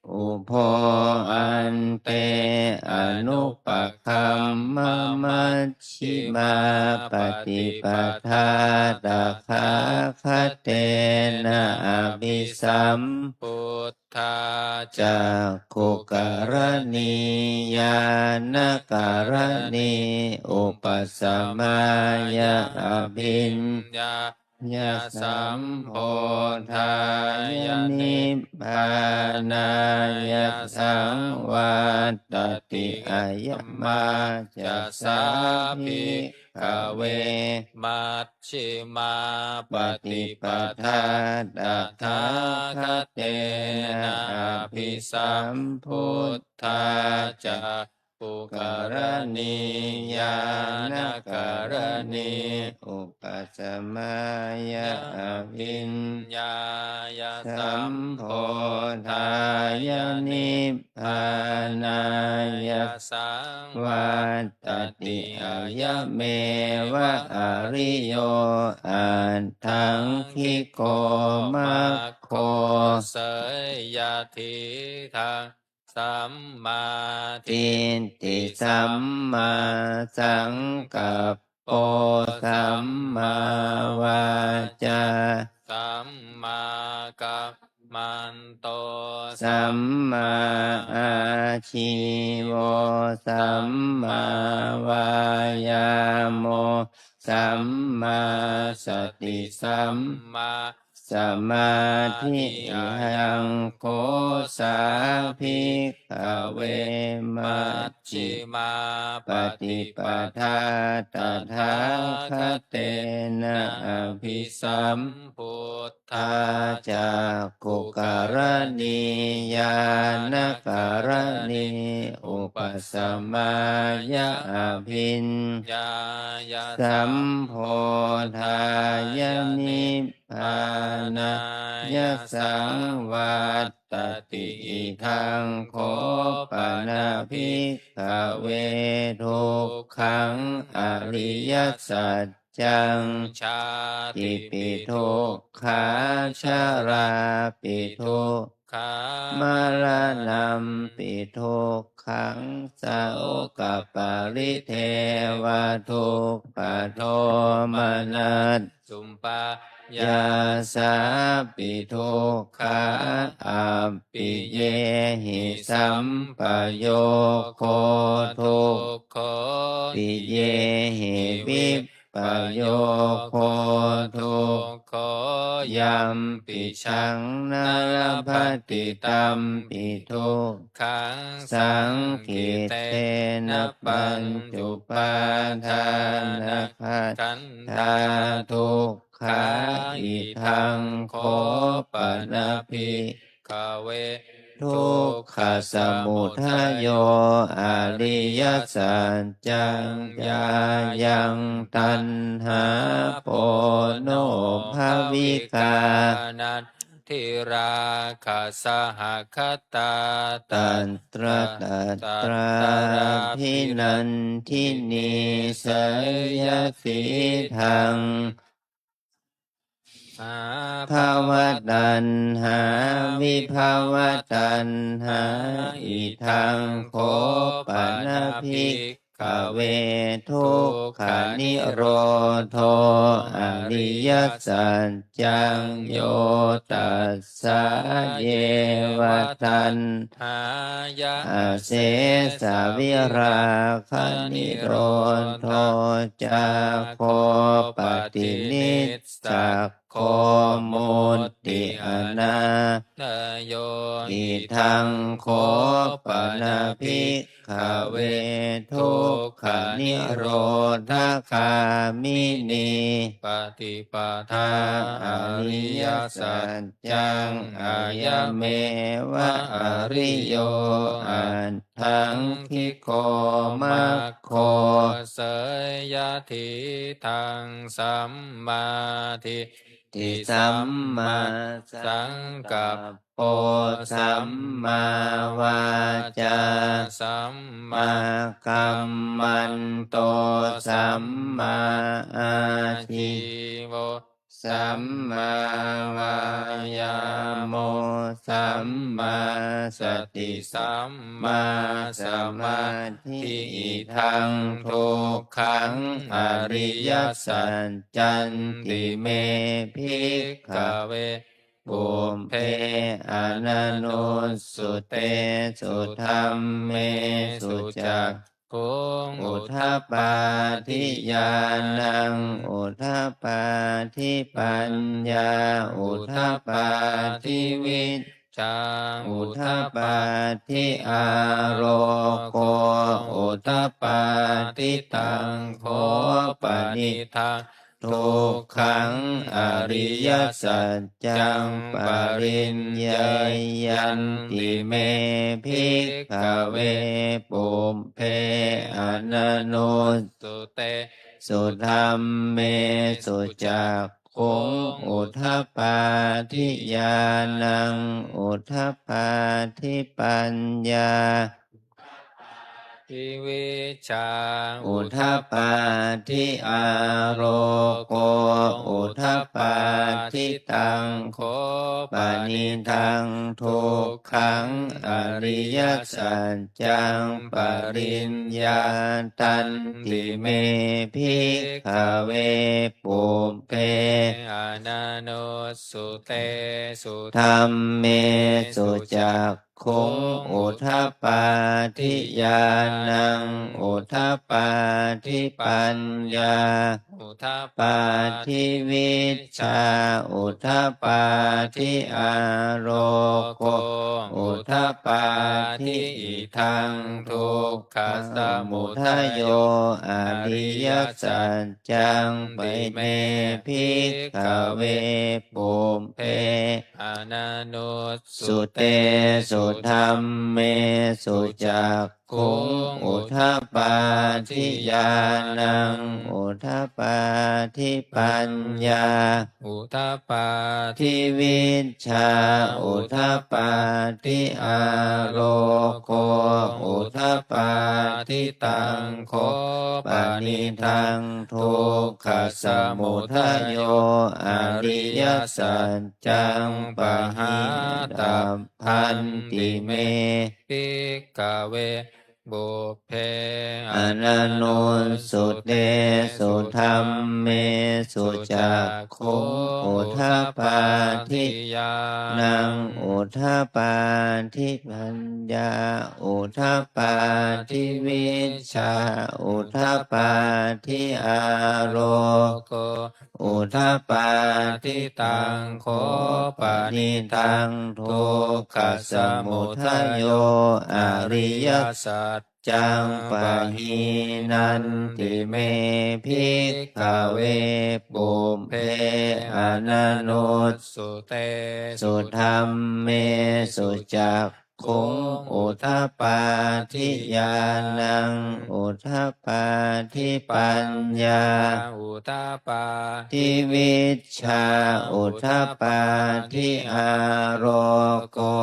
ubho ante anupagamma majjhimā paṭipadā tathāgatena abhisambuddhā cakkhukaraṇī ñāṇakaraṇī upasamāya abhiññā ya sambodhāya nibbānāya saṃvattati. Ayamā ca sā, bhikkhave, majjhimā paṭipadā tathāgatena abhisambuddhā cak khukaraṇī ñāṇakaraṇī upasamāya abhiññāya sambodhāya nibbānāya saṃvattati. Ayameva ariyo aṭṭhaṅgiko maggo, seyyathīdaṃ: sammādiṭṭhi sammāsaṅkappo sammāvācā sammākammanto sammāājīvo sammāvāyāmo sammāsati sammā samādhi. Ayaṃ kho sā, bhikkhave, majjhimā paṭipadā tathāgatena saddhā cakkhukaraṇī ñāṇakaraṇī upasamāya abhiññāya sambodhāya nibbānāya saṃvattati. Idaṃ kho pana bhikkhave dukkhaṃ ariyasaccaṃ. Jātipi dukkhā jarāpi dukkhā maraṇampi dukkhaṃ sokaparidevadukkhadomanassupāyāsāpi dukkhā appiyehi sampayogo dukkho piyehi vippayogo dukkho yampi jaṃ na labhati tampi dukkhaṃ saṅkhittena pañcupādānakkhandhā dukkhā. Idaṃ kho pana bhikkhave dukkhasamudayo ariyasaccaṃ. Yāyaṃ taṇhā ponobbhavikā nandirāgasahagatā tatra tatrābhinandinī seyyathīdaṃ bhavataṇhā vibhavataṇhā. Idaṃ kho pana bhikkhave dukkhanirodho ariyasaccaṃ. Yo tassāyeva taṇhāya asesavirāganirodho cāgo paṭinissag go mutti anālayo. Idaṃ kho pana bhikkhave dukkhanirodhagāminī paṭipadā ariyasaccaṃ. Ayameva ariyo aṭṭhaṅgiko maggo seyyathīdaṃ sammādi ṭṭhi sammāsaṅkappo sammāvācā sammākammanto sammāājīvo sammāvāyāmo sammāsati sammāsamādhi. Idaṃ dukkhaṃ ariyasaccanti me bhikkhave pubbe ananussutesu dhammesu cakkhuṃ udapādi ñāṇaṃ udapādi paññā udapādi vij jā udapādi āloko udapādi. Taṃ kho panidaṃ dukkhaṃ ariyasaccaṃ pariññeyyanti me bhikkhave pubbe ananussutesu dhammesu cak khuṃ udapādi ñāṇaṃ udapādi paññā udapādi vijjā udapādi āloko udapādi. Taṃ kho panidaṃ dukkhaṃ ariyasaccaṃ pariññātanti me bhikkhave pubbe ananussutesu dhammesu cakkhuṃ udapādi ñāṇaṃ udapādi paññā udapādi vijjā udapādi āloko udapādi. Idaṃ dukkhasamudayo ariyasaccanti me bhikkhave pubbe ananussutesu dhammesu cakkhuṃ udapādi ñāṇaṃ udapādi paññā udapādi vijjā udapādi āloko udapādi. Taṃ kho panidaṃ dukkhasamudayo ariyasaccaṃ pahīnabbanti me bhikkhave pubbe ananussutesu dhammesu cakkhuṃ udapādi ñāṇaṃ udapādi paññā udapādi vijjā udapādi āloko udapādi. Taṃ kho panidaṃ dukkhasamudayo ariyasaccaṃ pahīnanti me bhikkhave pubbe ananussutesu dhammesu cak khuṃ udapādi ñāṇaṃ udapādi paññā udapādi vijjā udapādi āloko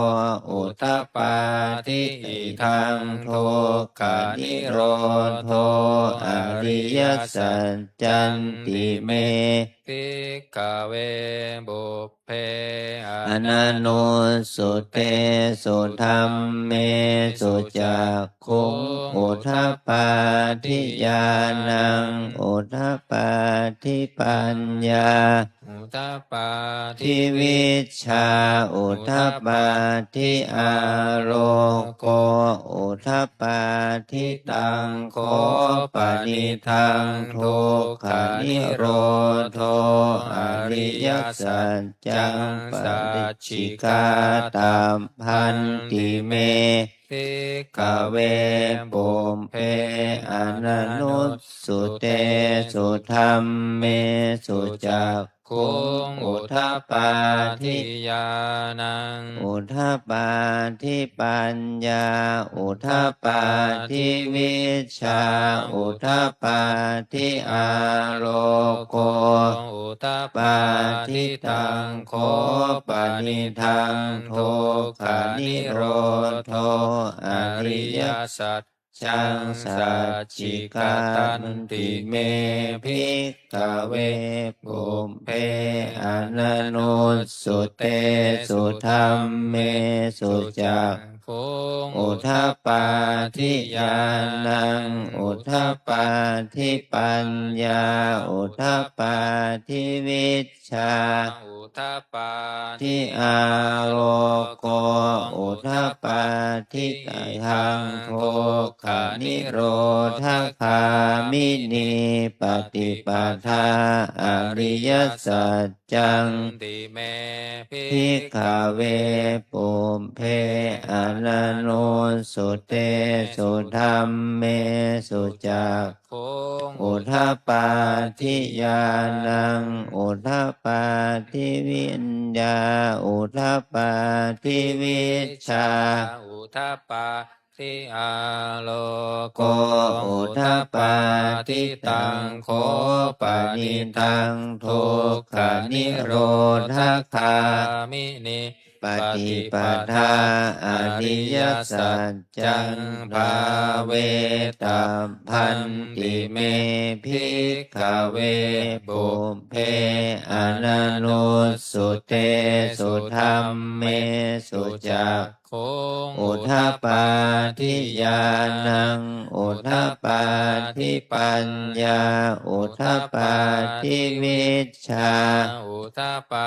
udapādi. Idaṃ dukkhanirodho ariyasaccanti me bhikkhave pubbe ananussutesu dhammesu cakkhuṃ udapādi ñāṇaṃ udapādi paññā udapādi vijjā udapādi āloko udapādi. Taṃ kho panidaṃ dukkhanirodho ariyasaccaṃ sacchikatabbanti me bhikkhave pubbe ananussutesu dhammesu cakkhuṃ udapādi ñāṇaṃ udapādi paññā udapādi vijjā udapādi āloko udapādi. Taṃ kho panidaṃ dukkhanirodho ariyasaccaṃ sacchikatanti me bhikkhave pubbe ananussutesu dhammesu cakkhuṃ udapādi ñāṇaṃ udapādi paññā udapādi vijjā udapādi āloko udapādi. Idaṃ dukkhanirodhagāminī paṭipadā ariyasaccanti me bhikkhave pubbe ananussutesu dhammesu cak khuṃ udapādi ñāṇaṃ udapādi paññā udapādi vijjā udapādi āloko udapādi. Taṃ kho panidaṃ dukkhanirodhagāminī paṭipadā ariyasaccaṃ bhāvetabbanti me bhikkhave pubbe ananussutesu dhammesu cakkhuṃ udapādi ñāṇaṃ udapādi paññā udapādi vijjā udapā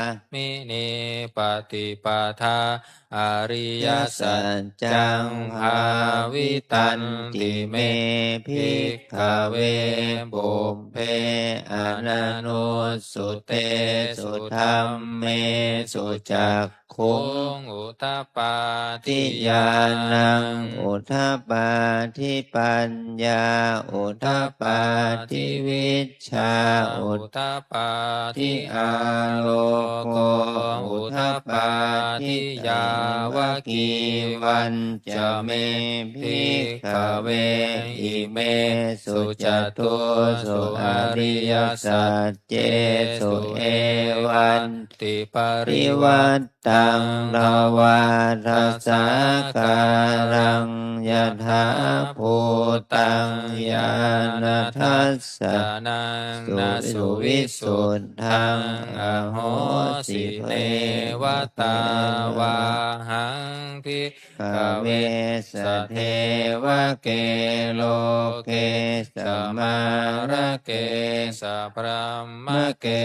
gāminī paṭipadā ariyasaccaṃ bhāvitanti me bhikkhave pubbe ananussutesu dhammesu cakkhuṃ udapādi ñāṇaṃ udapādi paññā udapādi vij jā udapādi āloko udapādi. Yāvakīvañca me bhikkhave imesu catūsu ariyasaccesu evantiparivaṭ taṃ dvādasākāraṃ yathābhūtaṃ ñāṇadassanaṃ na suvisuddhaṃ ahosi. Neva tāvāhaṃ bhikkhave sadevake loke samārake sabrahmake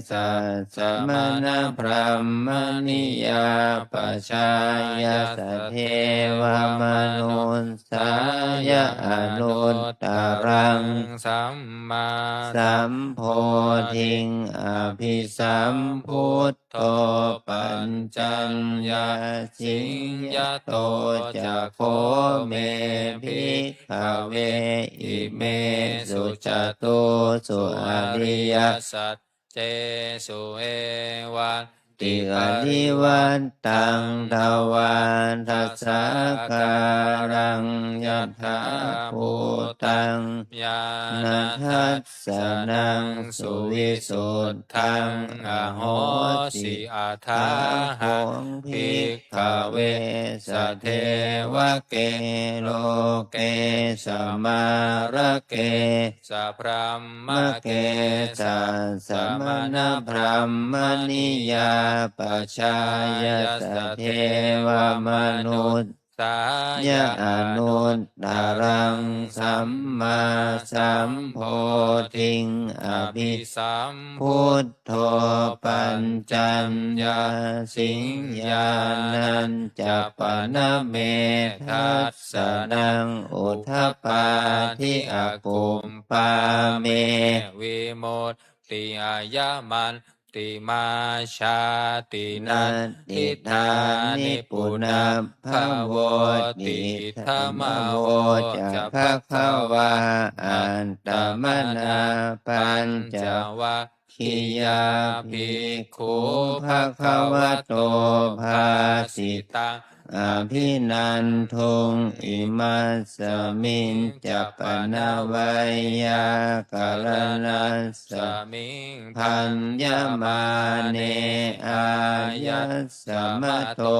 sassamaṇabrāhmaṇiyā pajāya sadevamanussāya anuttaraṃ sammāsambodhiṃ abhisambud dho paccaññāsiṃ. Yato ca kho me bhikkhave imesu catūsu ariyasaccesu evantiparivaṭṭaṃ dvādasākāraṃ yathābhūtaṃ ñāṇadas sanaṃ suvisuddhaṃ ahosi. Athāhaṃ bhikkhave sadevake loke samārake sabrahmake sassamaṇabrāhmaṇiyā pajāya sadevamanu sāya anuttaraṃ sammāsambodhiṃ abhisambuddho paccaññāsiṃ. Ñāṇañca pana me dassanaṃ udapādi akuppā me vimut ti ayamantimā jāti natthidāni punabbhavoti. Idamavoca bhagavā. Attamanā pañcavaggiyā bhikkhū bhagavato bhāsitaṃ abhinanduṃ. Imasmiñca pana veyyākaraṇasmiṃ bhaññamāne āyasmato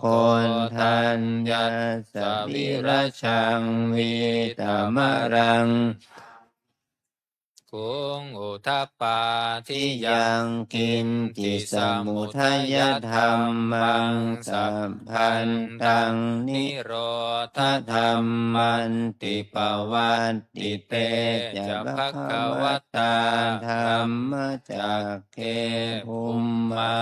koṇḍaññassa virajaṃ vītamalaṃ kuṃ udapādi yaṅkiñci samudayadhammaṃ sabbantaṃ nirodhadhammanti. Pavattite ca bhagavatā dhammacakke bhummā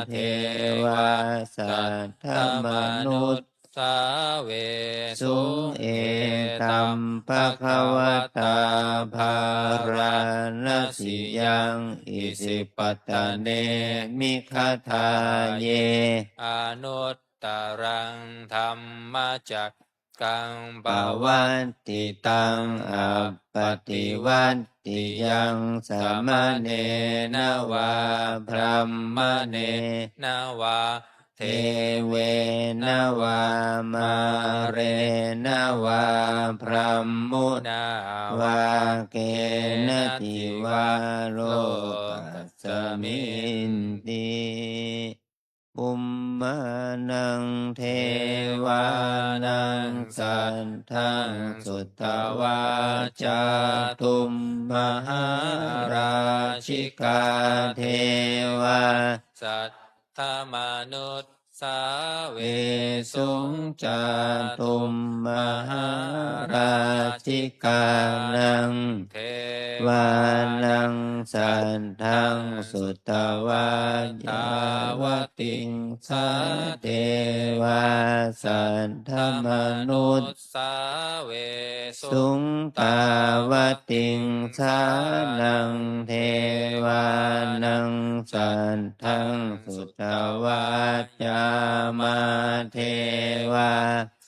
devā saddamanus sāvesuṃ. Etaṃ bhagavatā bārāṇasiyaṃ isipatane migadāye anuttaraṃ dhammacakkaṃ pavattitaṃ appaṭivattiyaṃ samaṇena vā brāhmaṇena vā devena vā mārena vā brahmunā vā kenaci vā lokasminti. Bhummānaṃ devānaṃ saddaṃ sutvā cātummahārājikā devā saddamanus sāvesuṃ cātummahārājikānaṃ devānaṃ saddaṃ sutvā tāvatiṃsā devā saddamanus sāvesuṃ tāvatiṃsānaṃ devānaṃ saddaṃ sutvā yāmā devā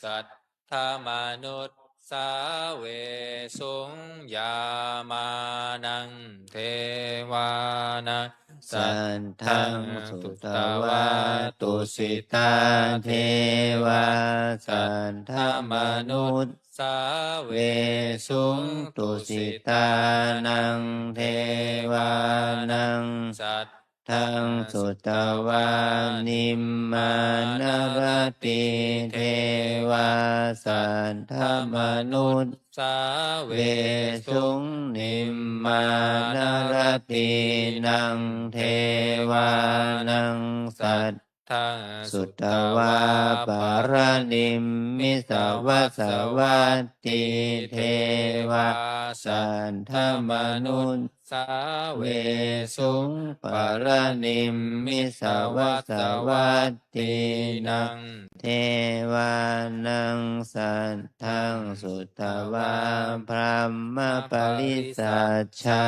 saddamanussāvesuṃ yāmānaṃ devānaṃ saddaṃ sutvā tusitā devā saddamanussāvesuṃ tusitānaṃ devānaṃ saddaṃ sutvā nimmānaratī devā saddamanus sāvesuṃ nimmānaratīnaṃ devānaṃ saddaṃ sutvā paranimmisavassavattī devā saddamanus sāvesuṃ paranimmisavasavatīnaṃ devānaṃ saddaṃ sutvā brahmaparisajjā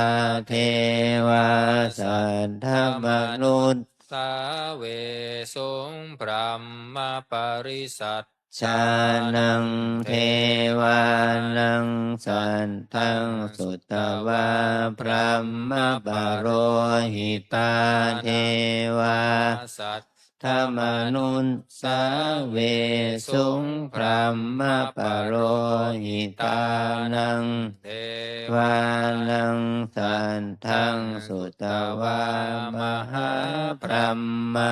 devā saddamanussāvesuṃ brahmaparisajjā jānaṃ devānaṃ saddaṃ sutvā brahmapurohitā devā saddamanussāvesuṃ brahmapurohitānaṃ devānaṃ saddaṃ sutvā mahābrahmā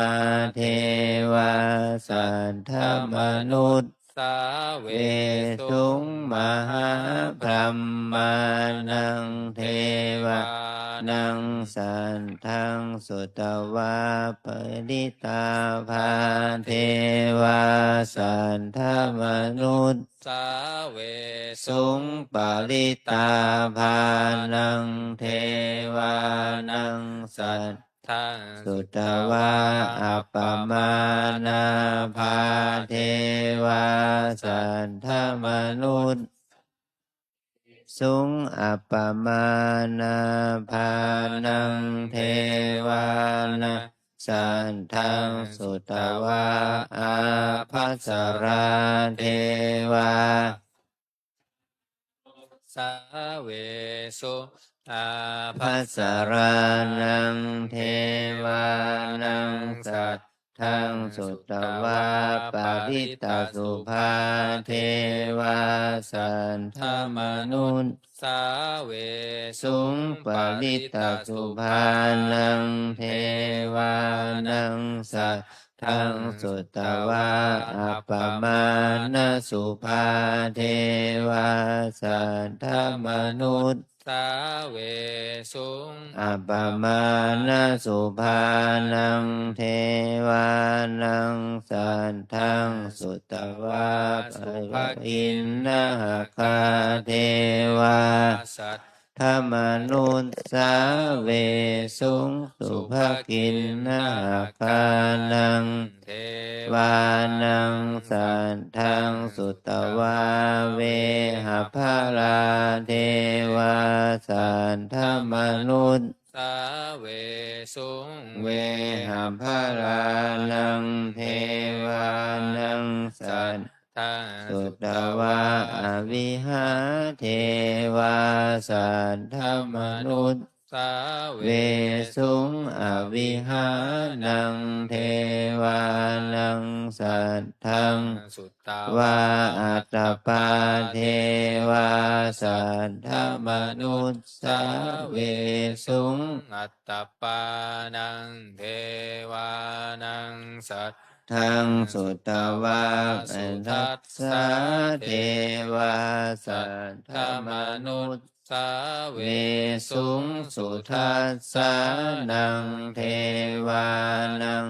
devā saddamanussāvesuṃ mahābrahmānaṃ devānaṃ saddaṃ sutvā parittābhā devā saddamanus sāvesuṃ parittābhānaṃ devānaṃ saddaṃ sutvā appamāṇābhā devā saddamanus suṃ appamāṇābhānaṃ devānaṃ saddaṃ sutvā ābhassarā devā sāvesuṃ ābhassarānaṃ devānaṃ sad daṃ sutvā parittasubhā devā saddamanussāvesuṃ parittasubhānaṃ devānaṃ saddaṃ sutvā appamāṇasubhā devā saddamanus sāvesuṃ appamāṇasubhānaṃ devānaṃ saddaṃ sutvā subhakiṇhakā devā saddamanussāvesuṃ subhakiṇhakānaṃ devānaṃ saddaṃ sutvā vehapphalā devā saddamanussāvesuṃ vehapphalānaṃ devānaṃ saddaṃ sutvā avihā devā saddamanus sāvesuṃ avihānaṃ devānaṃ saddaṃ sutvā atappā devā saddamanussāvesuṃ atappānaṃ devānaṃ saddaṃ sutvā sudassā devā saddamanus sāvesuṃ sudassānaṃ devānaṃ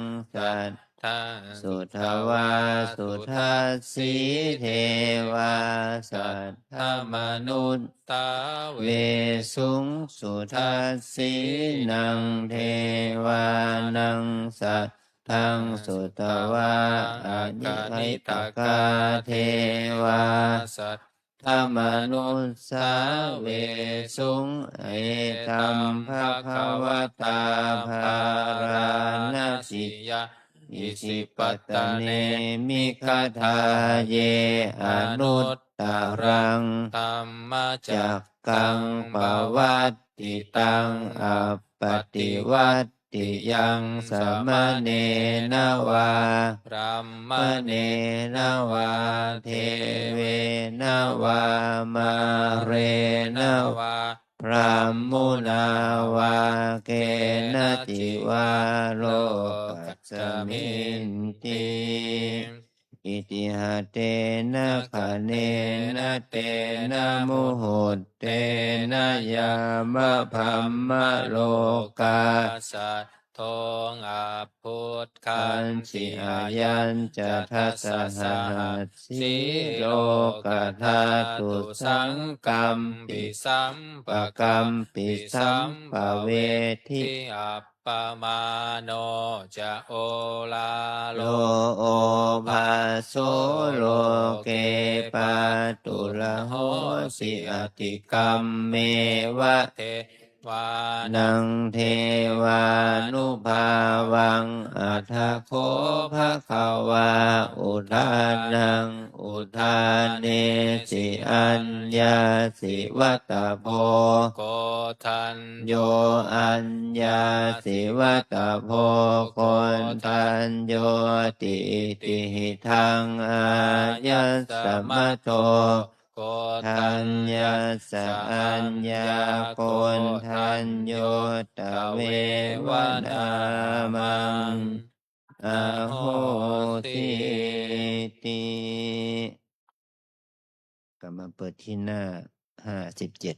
saddhaṃ sutvā sudassī devā saddamanussāvesuṃ. Sudassīnaṃ devānaṃ saddhaṃ sutvā akaniṭṭhakā devā saddamanussāvesuṃ. Etaṃ bhagavatā bārāṇasiyaṃ isipatane migadāye anuttaraṃ dhammacakkaṃ pavattitaṃ appaṭivattiyaṃ samaṇena vā brāhmaṇena vā devena vā mārena vā brahmunā vā kenaci vā lokasminti. Itiha tena khaṇena tena muhuttena yāva brahmalokā saddo abbhuggacchi. Ayañca dasasahassī lokadhātu saṅkampi sampakampi sampavedhi. Appamāṇo ca oḷāro obhāso loke pāturahosi, atikkammeva devānaṃ devānubhāvaṃ. Atha kho bhagavā udānaṃ udānesi: Aññāsi vata bho koṇḍañño, aññāsi vata bho koṇḍaññoti. Itihidaṃ āyasmato koṇḍaññassa aññākoṇḍañño tveva nāmaṃ ahosīti. กลับมาเปิดที่หน้าห้าสิบเจ็ด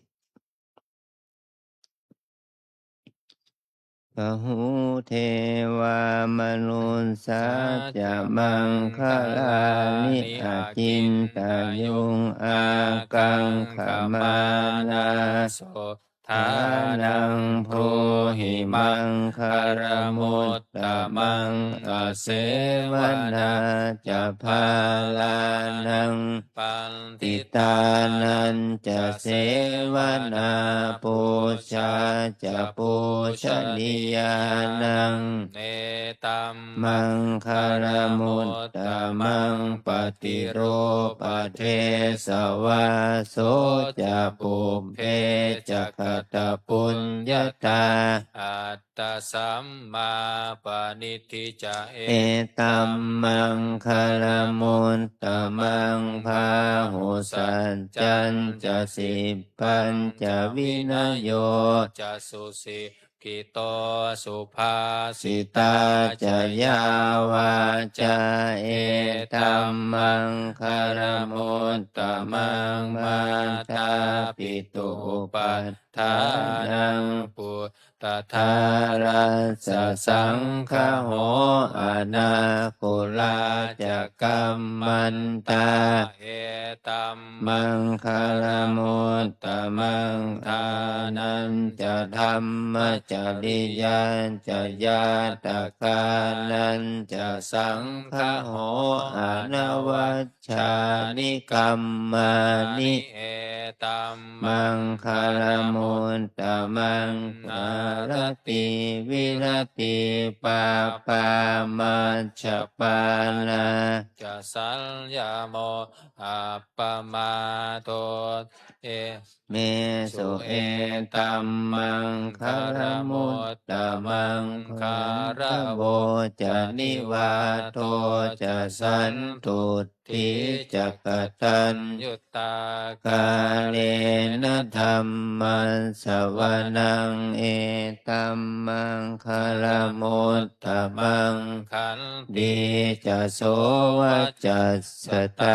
Bahū devā manussā ca maṅgalāni acintayuṃ ākaṅkhamānā so ṭṭhānaṃ brūhi maṅgalamuttamaṃ. Asevanā ca bālānaṃ paṇḍitānañca sevanā pūjā ca pūjanīyānaṃ etaṃ maṅgalamuttamaṃ. Paṭirūpadesavāso ca pubbe ca katapuññatā attasammāpaṇidhi ca etaṃ maṅgalamuttamaṃ. Bāhusaccañca sippañca vinayo ca susi kkhito subhāsitā ca yā vācā etaṃ maṅgalamuttamaṃ. Mātāpituupaṭṭhānaṃ puttadārassa saṅgaho anākulā ca kammantā etaṃ maṅgalamuttamaṃ. Dānañca dhammacariyā ca ñātakānañca saṅgaho anavajjāni kammāni etaṃ maṅgalamuttamaṃ. Āratī viratī pāpā majjapānā ca saññamo appamādo e mesu etaṃ maṅgalamuttamaṃ. Gāravo ca nivāto ca santuṭṭhī saddhi ca kataññutā kālena dhammassavanaṃ etammaṅgalamuttamaṃ. Khantī ca sovacassatā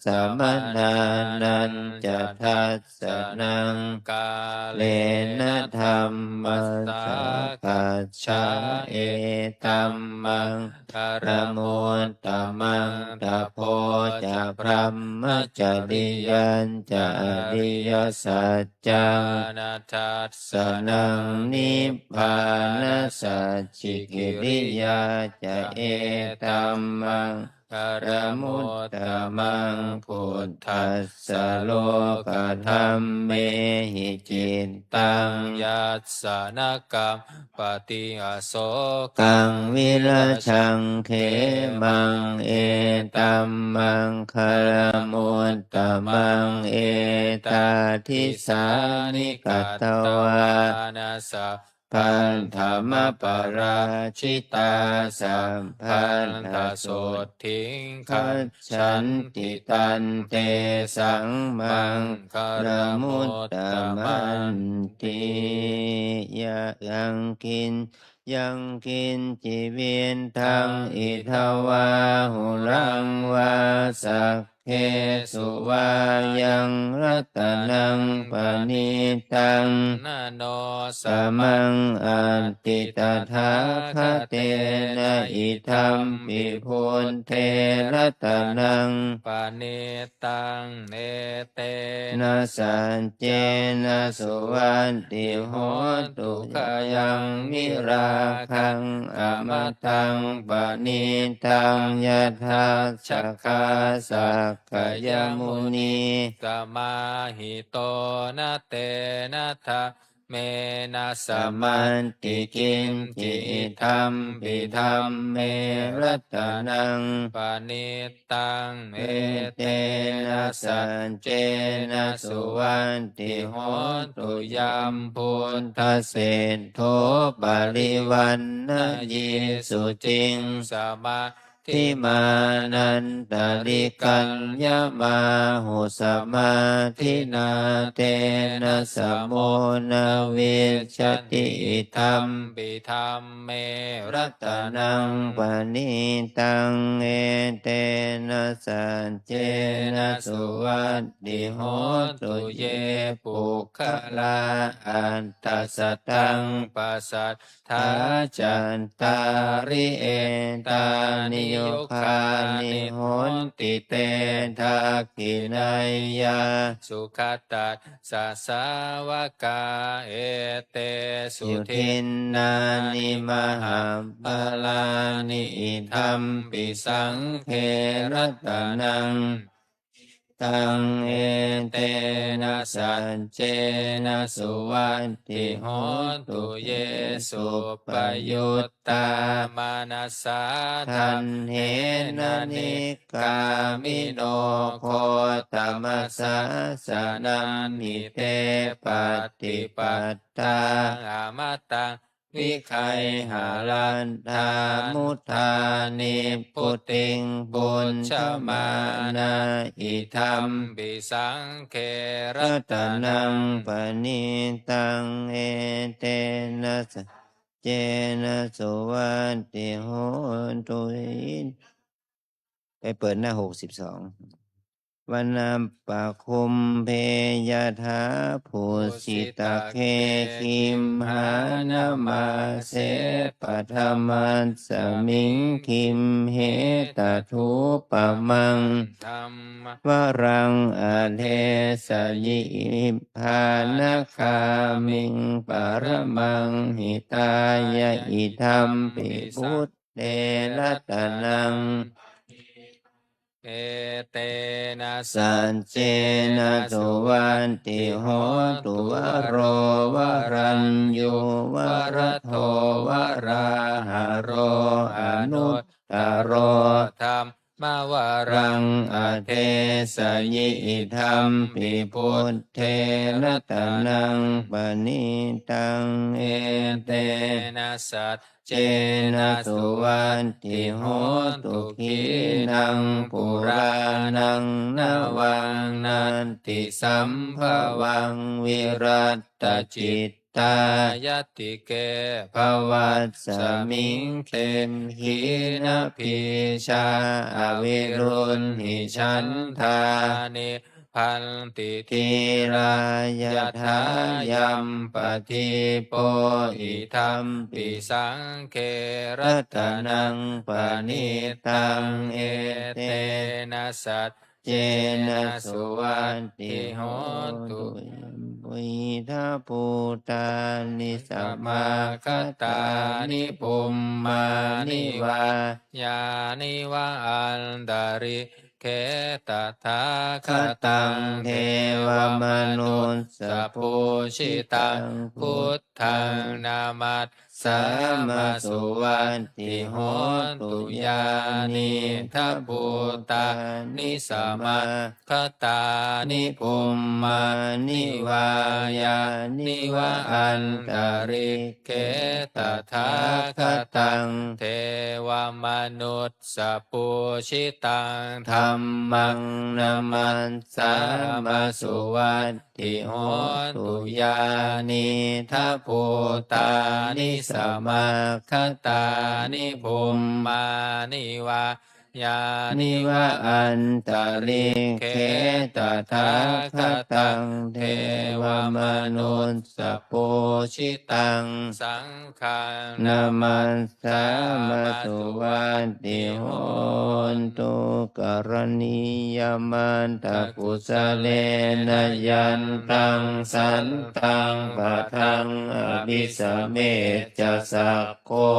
samaṇānañca dassanaṃ kālena dhammasākacchā etammaṅgalamuttamaṃ. Tapo ca brahmacariyañca ariyasaccāna dassanaṃ nibbānasacchikiriyā ca etammaṅgalamuttamaṃ. Phuṭṭhassa lokadhammehi cittaṃ yassa na kampati asokaṃ virajaṃ khemaṃ etammaṅgalamuttamaṃ. Etādisāni katvāna sabbatthamaparājitā sabbattha sotthiṃ gacchanti tantesaṃ maṅgalamuttamanti. Yaṅkiñ yaṅkiñci vittaṃ idha vā huraṃ vā saggesu vā yaṃ ratanaṃ paṇītaṃ na no samaṃ atthi tathāgatena idampi buddhe ratanaṃ paṇītaṃ etena saccena suvatthi hotu. Khayaṃ virāgaṃ amataṃ paṇītaṃ yadajjhagā sakyamunī samāhito na tena dhammena samatthi kiñci idampi dhamme ratanaṃ paṇītaṃ etena saccena suvatthi hotu. Yaṃ buddhaseṭṭho parivaṇṇayī suciṃ samādhimānantarikaññamāhu samādhinā tena samo na vijjati idampi dham me ratanaṃ paṇītaṃ etena saccena suvatthi hotu. Ye puggalā aṭṭha sataṃ pasaṭṭhā cattāri etāni yugāni honti te dakkhiṇeyyā sugatassa sāvakā etesu dinnāni mahapphalāni idampi saṅghe ratanaṃ taṃ etena saccena suvatthi hotu. Ye suppayuttā manasā daḷhena nikkāmino gotamasāsanamhi te pattipattā amataṃ vigayha laddhā mudhā nibbutiṃ bhuñjamānā idampi saṅghe ratanaṃ paṇītaṃ etena saccena suvatthi hotu. ไปเปิดหน้า หกสิบสอง Vanappagumbe yathā phussitagge gimhānamāse paṭhamasmiṃ gimhe tathūpamaṃ dhammavaraṃ adesayi nibbānagāmiṃ paramaṃ hitāya idampi buddhe ratanaṃ etena saccena suvatthi hotu. Varo varaññū varado varāharo anuttaro dhammavaraṃ ade Sayi idampi buddhe ratanaṃ paṇītaṃ, etena saccena suvatthi hotu. Khīṇaṃ purāṇaṃ navaṃ natthi sambhavaṃ, virattacit tā ñātike bhavasmiṃ, khemhīnabījā aviruḷhichandā, nibbanti dhīrā yathāyampadīpo. Idampi saṅghe ratanaṃ paṇītaṃ, etena sac cena suvatthi hotu. Idampi buddhāni samāgatāni, bhummāni vā yāni va antalikkhe, tathāgataṃ devamanussapūjitaṃ, buddhaṃ namas sāma suvatthi hotu. Yānīdha bhūtāni samāgatāni, bhummāni vā yāni va antalikkhe, tathāgataṃ devamanus sapūjitaṃ, dhammaṃ namassāma suvatthi hotu. Yānīdha bhūtāni samāgatāni, bhummāni vā yāni va antalikkhe, tathāgataṃ devamanus sapūjitaṃ, saṅghaṃ namassāma suvatthi hotu. Karaṇīyamatthakusalena yantaṃ santaṃ padaṃ abhisamecca, sakko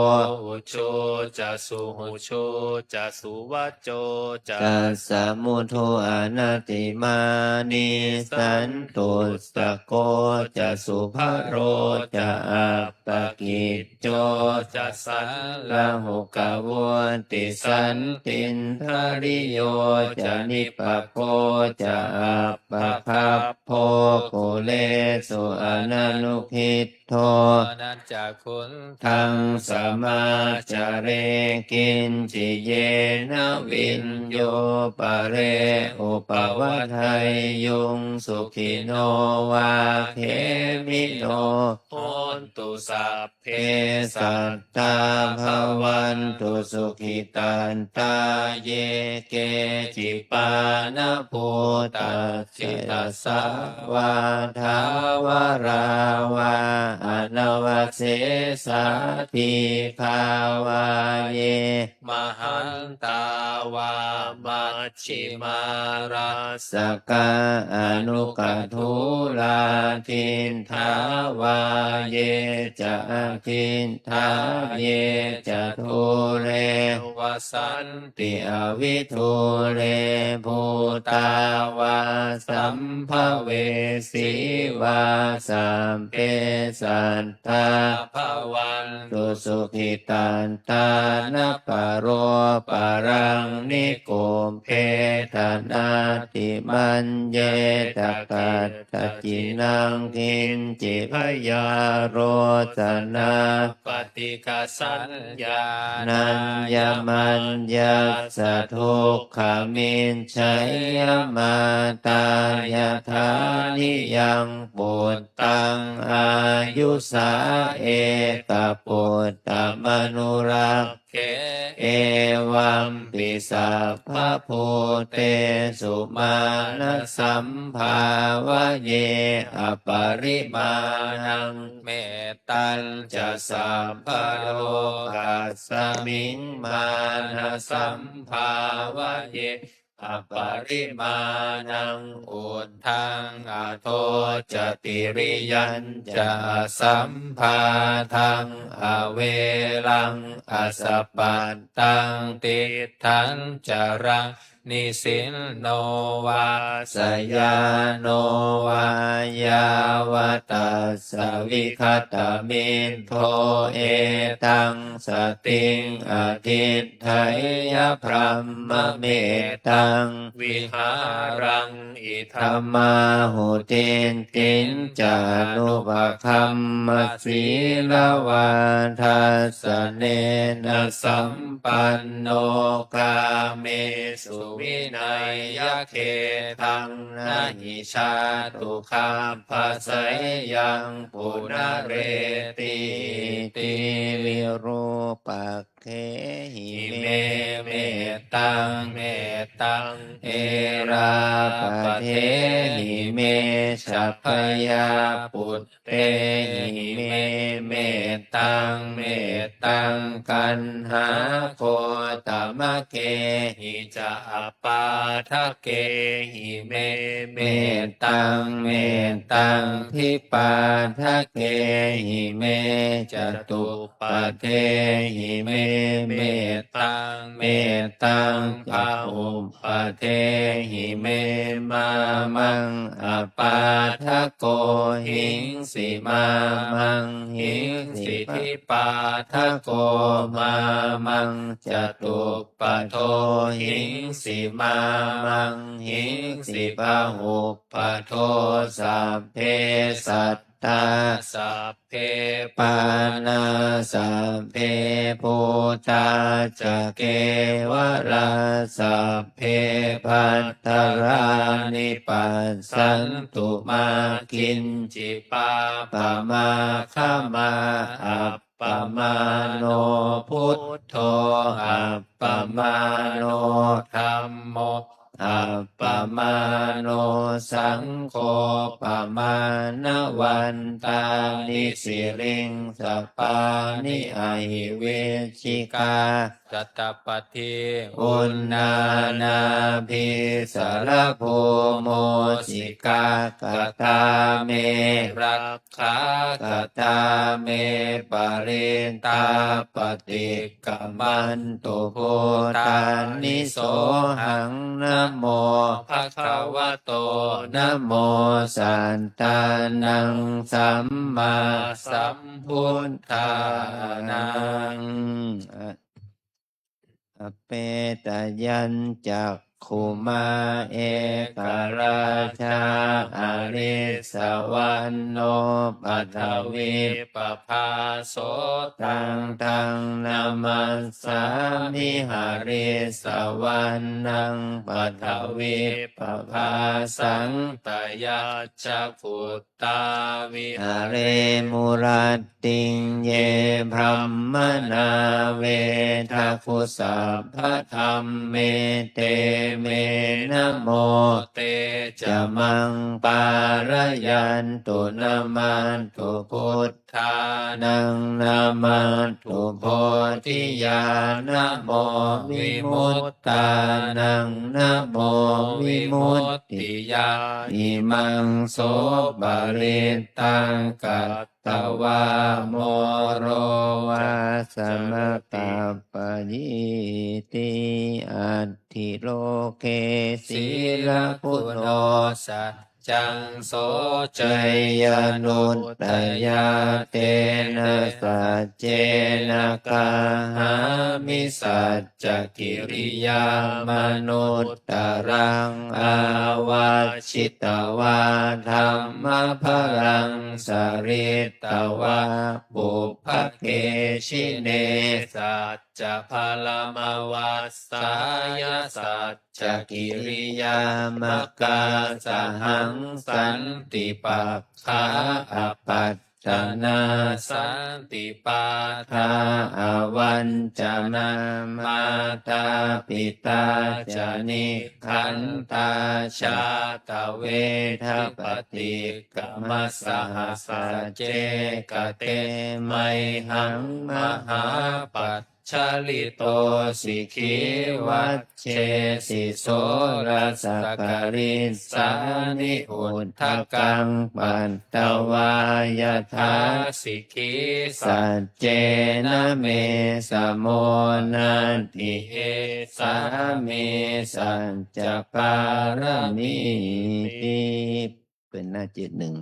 ujū ca suhujū ca suvaco ca, tassa mudu anatimānī, santus sako ca subharo ca, appakicco ca sallahukavutti, santindriyo ca nipako ca, appagabbho kulesu ananugiddho. Na ca khuddaṃ samācare kiñci, yena viññū pare upavadeyyuṃ. Sukhino vā khemino hontu, sabbe sattā bhavantu sukhitattā. Ye keci pāṇabhūtatthi, tasā vā thāvarā vā anavasesā, dīghā vā ye mahantā vā, majjhimā rassakā aṇukathūlā, diṭṭhā vā ye ca adiṭṭhā, ye ca dūre vasanti avidūre, bhūtā vā sambhavesī vā, sabbe sattā bhavantu sukhitattā. Na paro paraṃ nikubbetha, nātimaññetha katthaci naṃ kiñci, byārosanā paṭighasaññā, nāññamaññassa dukkhamiccheyya. Mātā yathā niyaṃ puttaṃ, āyusā ekaputtamanurakkhe, evampi sabbabhūtesu, mānasambhāvaye aparimāṇaṃ. Mettañca sabbalokasmiṃ, mānasambhāvaye aparimāṇaṃ, uddhaṃ adho ca tiriyañca, asambādhaṃ averaṃ asapattaṃ. Tiṭṭhañcaraṃ nisinno vā sayāno vā yāvatassa vigatamiddho, etaṃ satiṃ adhiṭṭheyya, brahmametaṃ vihāraṃ idhamāhu. Diṭṭhiñca anupagamma sīlavā dassanena sampanno, kāmesu vineyya gedhaṃ, na hi jātu gabbhaseyyaṃ punaretīti. Virūpa gehi me mettaṃ, mettaṃ erāpathehi me, jhāyāputtehi me mettaṃ, mettaṃ kaṇhāgotamagehi ca, apādakehi me mettaṃ, mettaṃ dipādakehi me, catu padehi me mettaṃ, mettaṃ bahuppadehi me, mā maṃ apādako hingsi, mā maṃ hingsi dipādako, mā maṃ catuppado hingsi, mā maṃ hingsi bahuppado. Sabbe sat tā sabbe pāṇā sabbe bhūtā ca kevalā, sabbe bhadrāni passantu mā kiñci pāpamāgamā. Appamāṇo buddho, appamāṇo dhammo, appamāṇo saṅgho, pamāṇavantāni siriṃsapāni ahi vicchikā satapadī uṇṇānābhī sarabū mūsikā. Katā me rakkhā, katā me parittā, paṭi kkamantu bhūtāni. Sohaṃ namo bhagavato, namo sattannaṃ sammāsambuddhānaṃ. Apetayañcak khumā ekarājā harissavaṇṇo paṭhavippabhāso, taṃ taṃ namassāmi harissavaṇṇaṃ paṭhavippabhāsaṃ. Tayajja guttā viharemu rat tiṃ. Ye brāhmaṇā vedagu sabbadhamme, te me namo, te ca maṃ pālayantu. Namatthu buddhānaṃ, namatthu bodhiyā, namo vimuttānaṃ, namo vimuttiyā. Imaṃ so parittaṃ kat tvā moro vāsamakappayīti. Atthi loke sīlaguṇo saccaṃ soceyyanuddayā, tena saccena kāhāmi sac cakiriyamanuttaraṃ. Āvajjitvā dhammabalaṃ saritvā pubbake jine, saccabalamavassāya saccakiriyamakāsahaṃ. Santipak khā apattanā, santi pādā avañcanā, mātā pitā ca nikkhantā, jātaveda paṭikkama. Saha sacce kate mayhaṃ mahāpat Jalito sikhī vajjesi soḷasa karīsāni udakaṃ patvā yathā sikhī saccena me samo natthi esā me saccapāramīti. เปิดหน้าเจ็ดหนึ่ง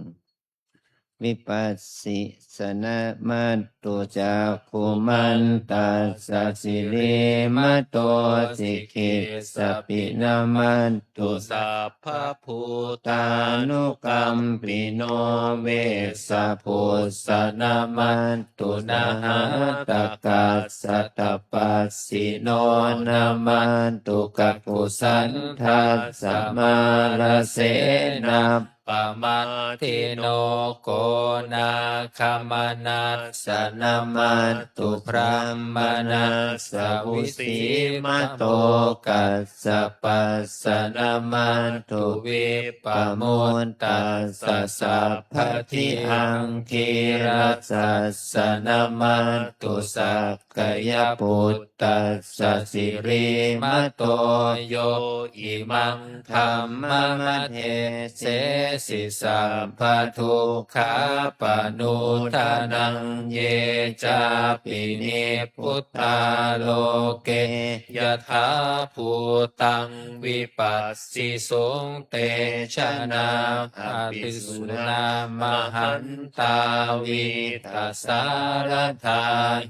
Vipassissa namatthu cakkhumantassa sirīmato sikhīssapi namatthu sabbabhūtānukampino vessabhussa namat tu nhātakassa tapassino namatthu kakusandhassa mārasenappamaddino konāgamanassa namattu brāhmaṇassa vusīmato kassapassa namattu vippamuttassa sabbadhi aṅgīrasassa namattu sakyaputtassa sirīmato yo imaṃ dhammamadesesi sabbadukkhāpanūdanaṃ ye cāpi nibbutā loke yathābhūtaṃ vipassisuṃ te janā apisuṇā mahantā vītasāradā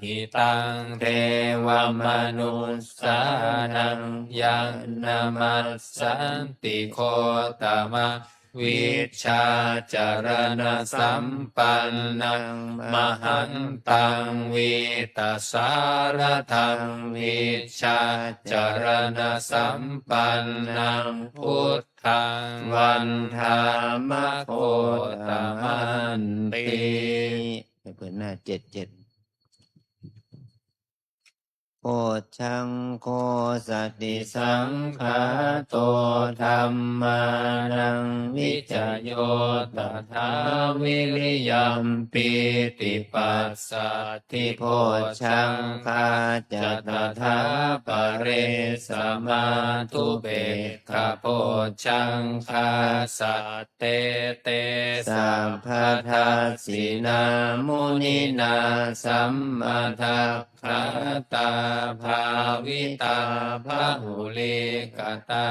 hitaṃ devamanussānaṃ yaṃ namassanti gotama vijjācaraṇasampannaṃ mahantaṃ vītasāradaṃ vijjācaraṇasampannaṃ buddhaṃ vandāma gotamanti. ไปเปิดหน้าเจ็ดเจ็ด Bojjhaṅgo satisaṅkhāto dhammānaṃ vicayo tathā viriyampīti passaddhi bojjhaṅgā ca tathāpare samādhupekkhabojjhaṅgā sattete sabbadassinā muninā sammadakkhātā bhāvitā bahulīkatā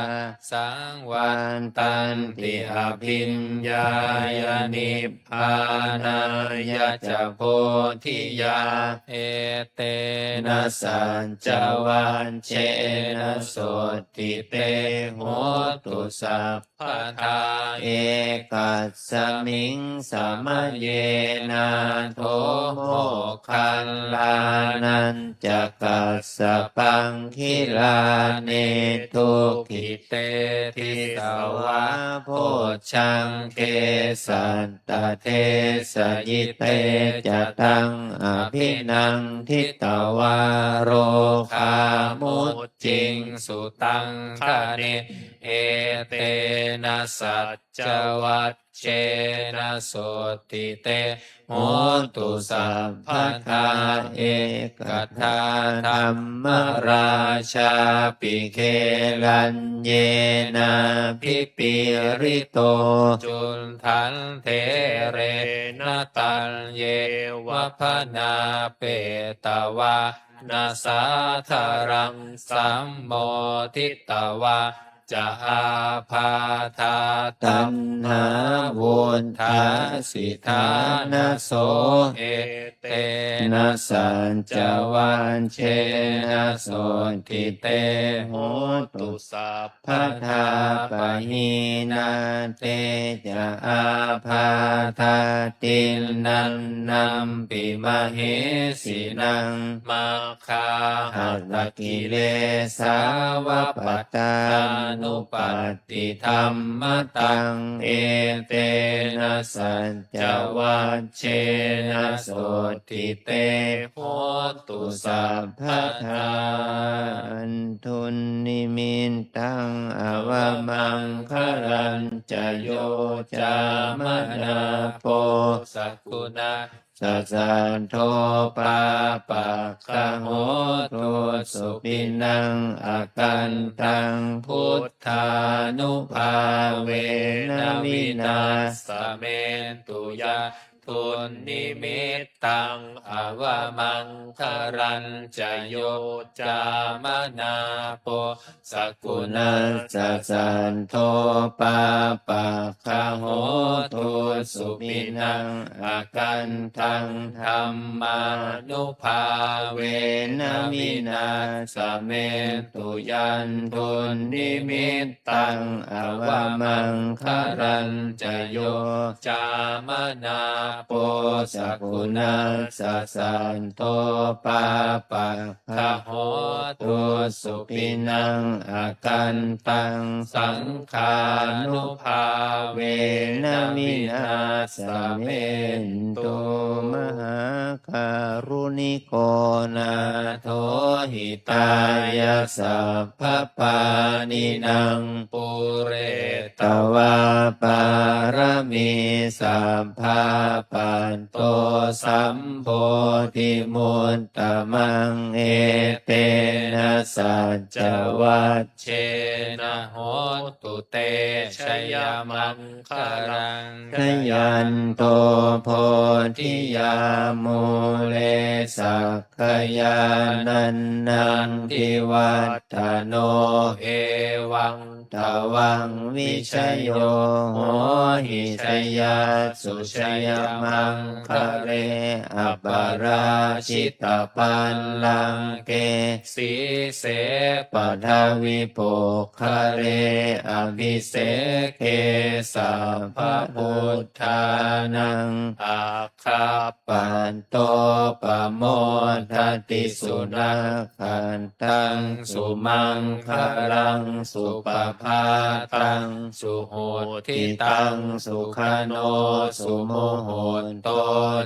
saṃvattanti abhiññāya nibbānāya ca bodhiyā etena saccavajjena sotthi te hotu sabbadā. Ekasmiṃ samaye nātho moggallānañca kassapaṃ gilāne dukkhite disvā bojjhaṅge satta desayi te ca taṃ abhinanditvā rogā mucciṃsu taṅkhaṇe etena saccavajjena sotthi te hotu sabbadā. Ekadā dhammarājāpi gelaññenābhipīḷito cundattherena taññeva bhaṇāpetvāna sādaraṃ sammoditvā ca ābādhā taṇhā vuṭṭhāsi ṭhānaso etena saccavajjena sotthi te hotu sabbadā. Pahīnā te ca ābādhā tiṇṇannampi mahesinaṃ maggāhatakilesāva pattānuppattidhammataṃ etena saccavajjena sotthi te hotu sabbadā. Dunnimittaṃ avamaṅgalañca yo cāmanāpo sakuṇassa sasaddo pāpaggaho dussupinaṃ akantaṃ buddhānubhāvena vināsamentu. Yandunnimittaṃ avamaṅgalañca yo cāmanāpo sakuṇassa saddo pāpaggaho dussupinaṃ akantaṃ dhammānubhāvena vināsamentu. Yandunnimittaṃ avamaṅgalañca yo cāmanāpo sakuṇassa saddo pāpa ggaho dussupinaṃ akantaṃ saṅghānubhāvena vināsamentu. Mahākāruṇiko nātho hitāya sabbapāṇinaṃ pūretvā pāramī sabbā pat to sambodhimuttamaṃ etena saccavajjena hotu te jayamaṅgalaṃ. Jayanto bodhiyā mūle sakyānaṃ nandivaḍḍhano evaṃ tvaṃ vijayo hohi jayassu jayamaṅgale aparājitapallaṅke sīse paṭhavipokkhare abhiseke sabbabuddhānaṃ aggappatto pamodati. Sunakkhat taṃ sumaṅgalaṃ supabhātaṃ suhuṭṭhitaṃ sukhaṇo sumuhutto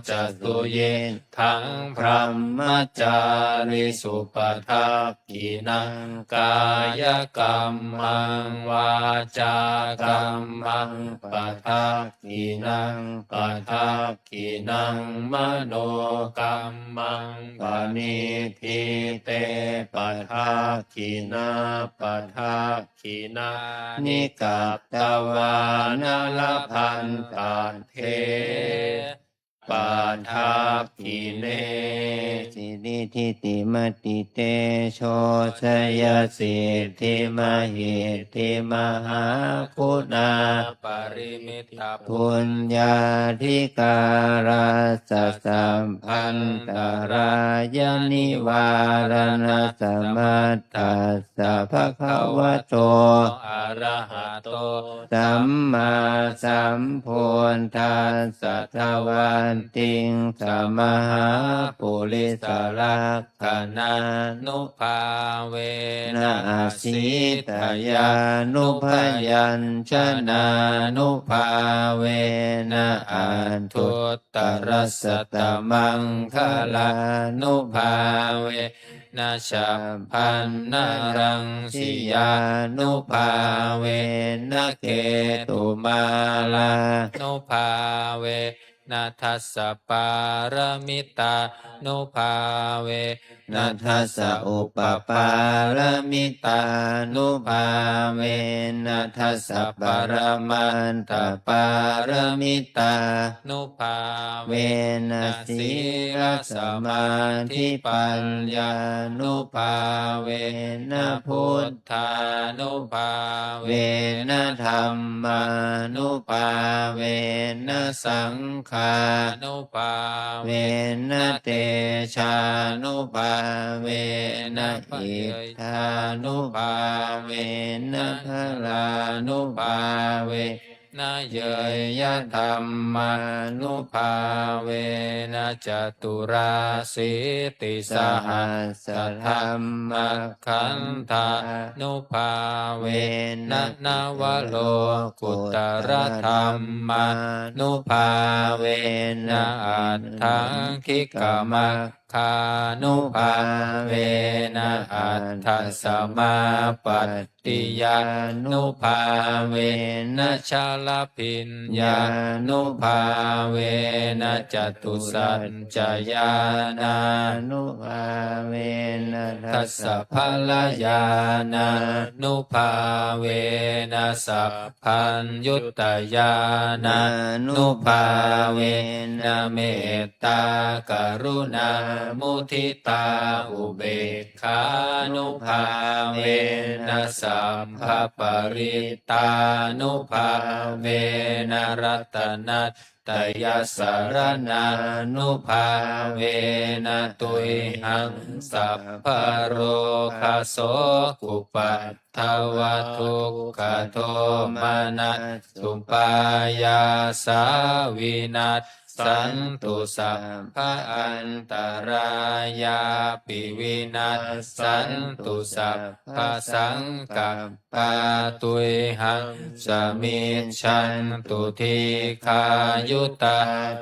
ca suyiṭṭhaṃ brahmacārisu. Padakkhiṇaṃ kāyakammaṃ vācākammaṃ padakkhiṇaṃ padakkhiṇaṃ manokammaṃ paṇidhī te padakkhiṇā padakkhiṇāni katvāna labhantatthe padakkhiṇe. Siridhitimatitejojayasiddhimahiddhimahāguṇā parimitapuññādhikārassa sabbantarāyanivāraṇasamatthassa bhagavato arahato sammāsambuddhassa dvattiṃsamahāpurisala kkhaṇānubhāvena asītyānubyañjanānubhāvena aṭṭhuttarasatamaṅgalānubhāvena chabbaṇṇaraṃsiyānubhāvena ketumālānubhāve na dasapāramitānubhāvena dasaupapāramitānubhāvena dasaparamatthapāramitānubhāvena sīlasamādhipaññānubhāvena buddh ānubhāvena dhammānubhāvena saṅghānubhāvena tejānubhāvena iddhānubhāvena balānubhāve na ñeyyadhammānubhāvena caturāsītisahassadhammakkhandhānubhāvena navalokuttaradhammānubhāvena aṭṭhaṅgikamak virattacakkhānubhāvena aṭṭhasamāpattiyānubhāvena chaḷabhiññānubhāvena catusaccañāṇānubhāvena dasabalañāṇānubhāvena sab- baññutañāṇānubhāvena mettākaruṇāmuditāupekkhānubhāvena sabbaparittānubhāvena ratanattayasaraṇānubhāvena tuyhaṃ sabbarogasokupaddavadukkhadomanassupāyāsā vinassantu, sabbaantarāyāpi vinassantu, sabbasaṅkappā tuyhaṃ samijjhantu, dīghāyutā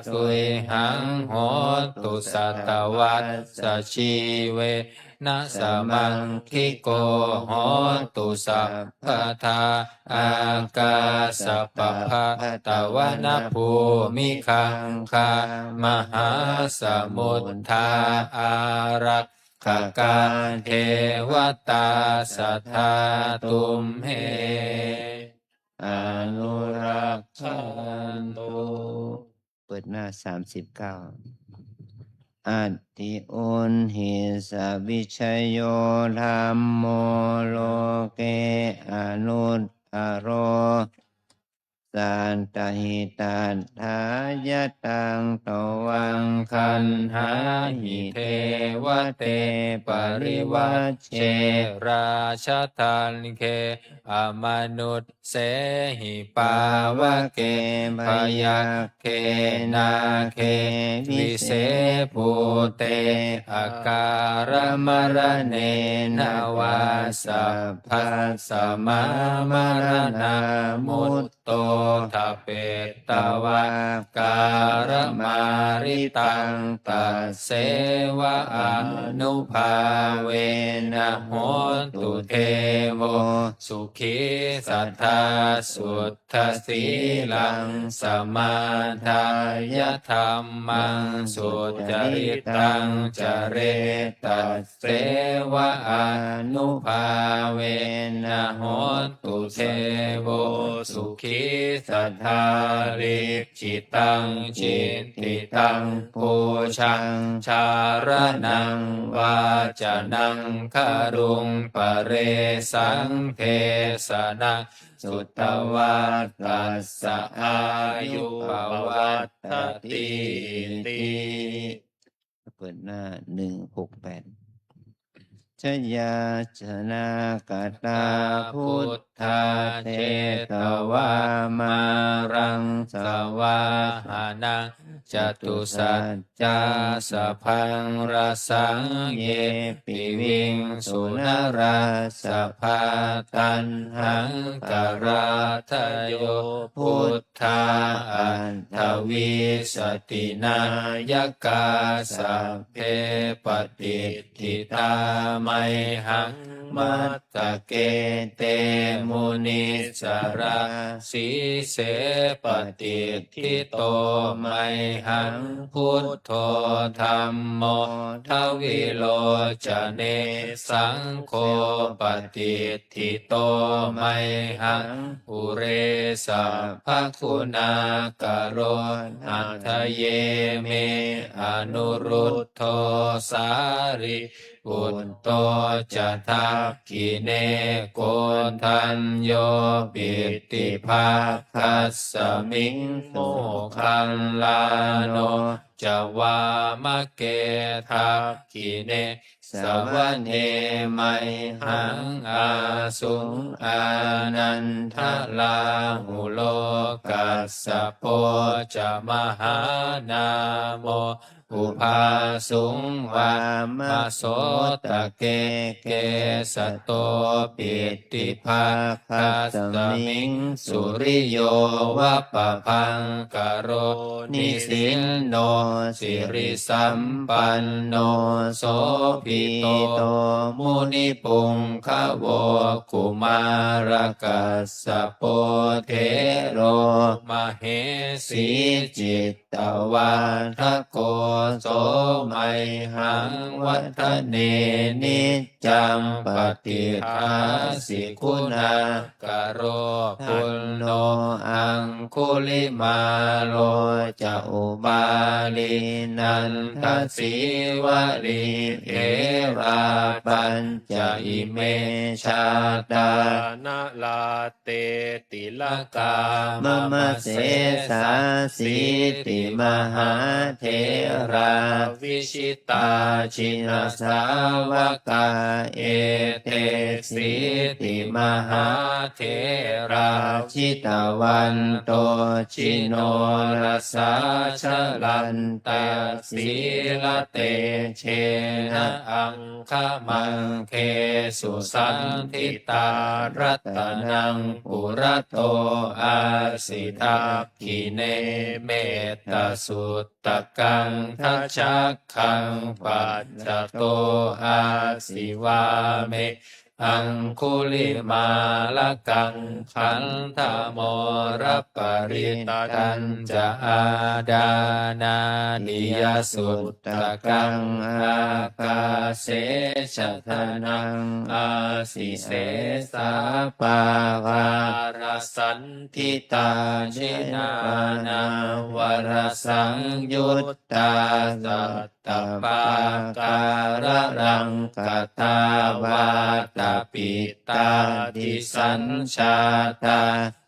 tuyhaṃ hotu, satavassajīve- na samaṅgiko hotu sabbadā. Ākāsapabbatavanabhūmigaṅgāmahāsamuddā ārakkhakā devatā sadā tumhe anurakkhantu. เปิดหน้า สามสิบเก้า Atthi uṇhissa vijayo dhammo loke anuttaro, sattahitatthāya taṃ tvaṃ gaṇhāhi devate parivajje rājadaṇḍe amanus- sehi pāvake byagghe nāge vise bhūte akāramaraṇena vā sabbasmā maraṇā mutto ṭhapetvā kālamāritaṃ tasseva ānubhāvena hotu devo sukhī sadā. Suddhasīlaṃ samādāya dhammaṃ sucaritaṃ care tasseva ānubhāvena hotu devo sukhī sadā. Dik- khitaṃ cintitaṃ pūjaṃ cāraṇaṃ vācanaṃ garuṃ paresaṃ desanaṃ sutvā tassa āyu pavaḍḍhatīti. เปิดหน้า หนึ่งหกแปด Jayāsanāgatā buddhā jetvā māraṃ savāhanaṃ catusaccāsabhaṃ rasaṃ ye piviṃsu narāsabhā. Taṇhaṅkarādayo bud- dhā aṭṭhavīsati nāyakā sabbe patiṭṭhitā mayhaṃ matthake te munissarā. Sīse patiṭṭhito mayhaṃ buddho dhammo dvilocane saṅgho patiṭ- ṭhito mayhaṃ ure sabbaguṇākaro. Hadaye me anuruddho sārīputto ca dakkhiṇe koṇḍañño piṭṭhibhāgasmiṃ moggallāno ca vāmake. Dakkhiṇe savane mayhaṃ āsuṃ ānandarāhulo kassapo ca mahānāmo ubhāsuṃ vāmasotake. Kesato piṭṭhibhāgasmiṃ suriyo va pabhaṅkaro nisinno sirisampanno sobhito munipuṅgavo. Kumārakassapo thero mahesī cittavādako so mayhaṃ vadane niccaṃ paṭiggaṇhāsi guṇākaro. Puṇṇo aṅgulimālo ca upālī nandasīvalī therā pañca ime jātā nalāṭe tilakā mama. Sesāsīti mahātherā vijitā jinasāvakā etesīti mahātherā jitavanto jinorasā jalantā sīlatejena aṅgamaṅgesu saṇṭhitā. Ratanaṃ purato āsi dakkhiṇe mettasuttakaṃ dhajaggaṃ pacchato āsi vāme aṅgulimālakaṃ. Khandhamoraparittañca āṭānāṭiyasuttakaṃ ākāse chadanaṃ āsi sesā pākārasaṇṭhitā. Jinānāvarasaṃyuttā sat tapākāralaṅkatā vātapittādisañjātā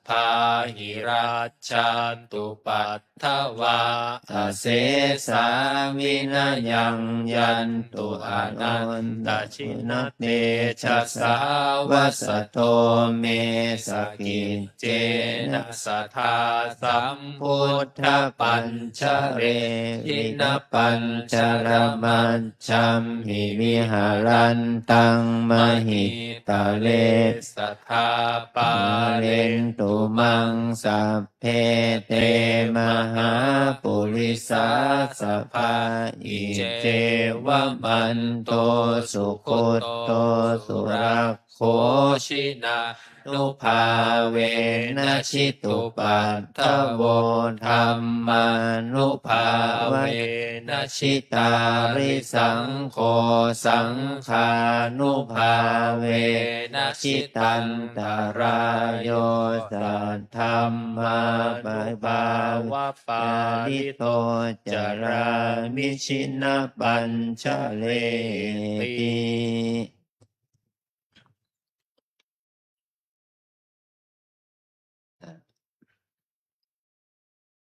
bāhirajjhattupaddavā asesā vinayaṃ yantu anantajinatejasā. Vasato me sakic cena sadā sambuddhapañjare jinapañjaramajjhamhi viharantaṃ mahītale sadā pālentu maṃ sabbe te mahāpurisāsabhā. Iccevamanto sugutto surak kho jinānubhāvena jitupaddavo dhammānubhāvena jitārisaṅgho saṅghānubhāvena jitantarāyo saddhammānubhāvapālito carāmi jinapañjareti.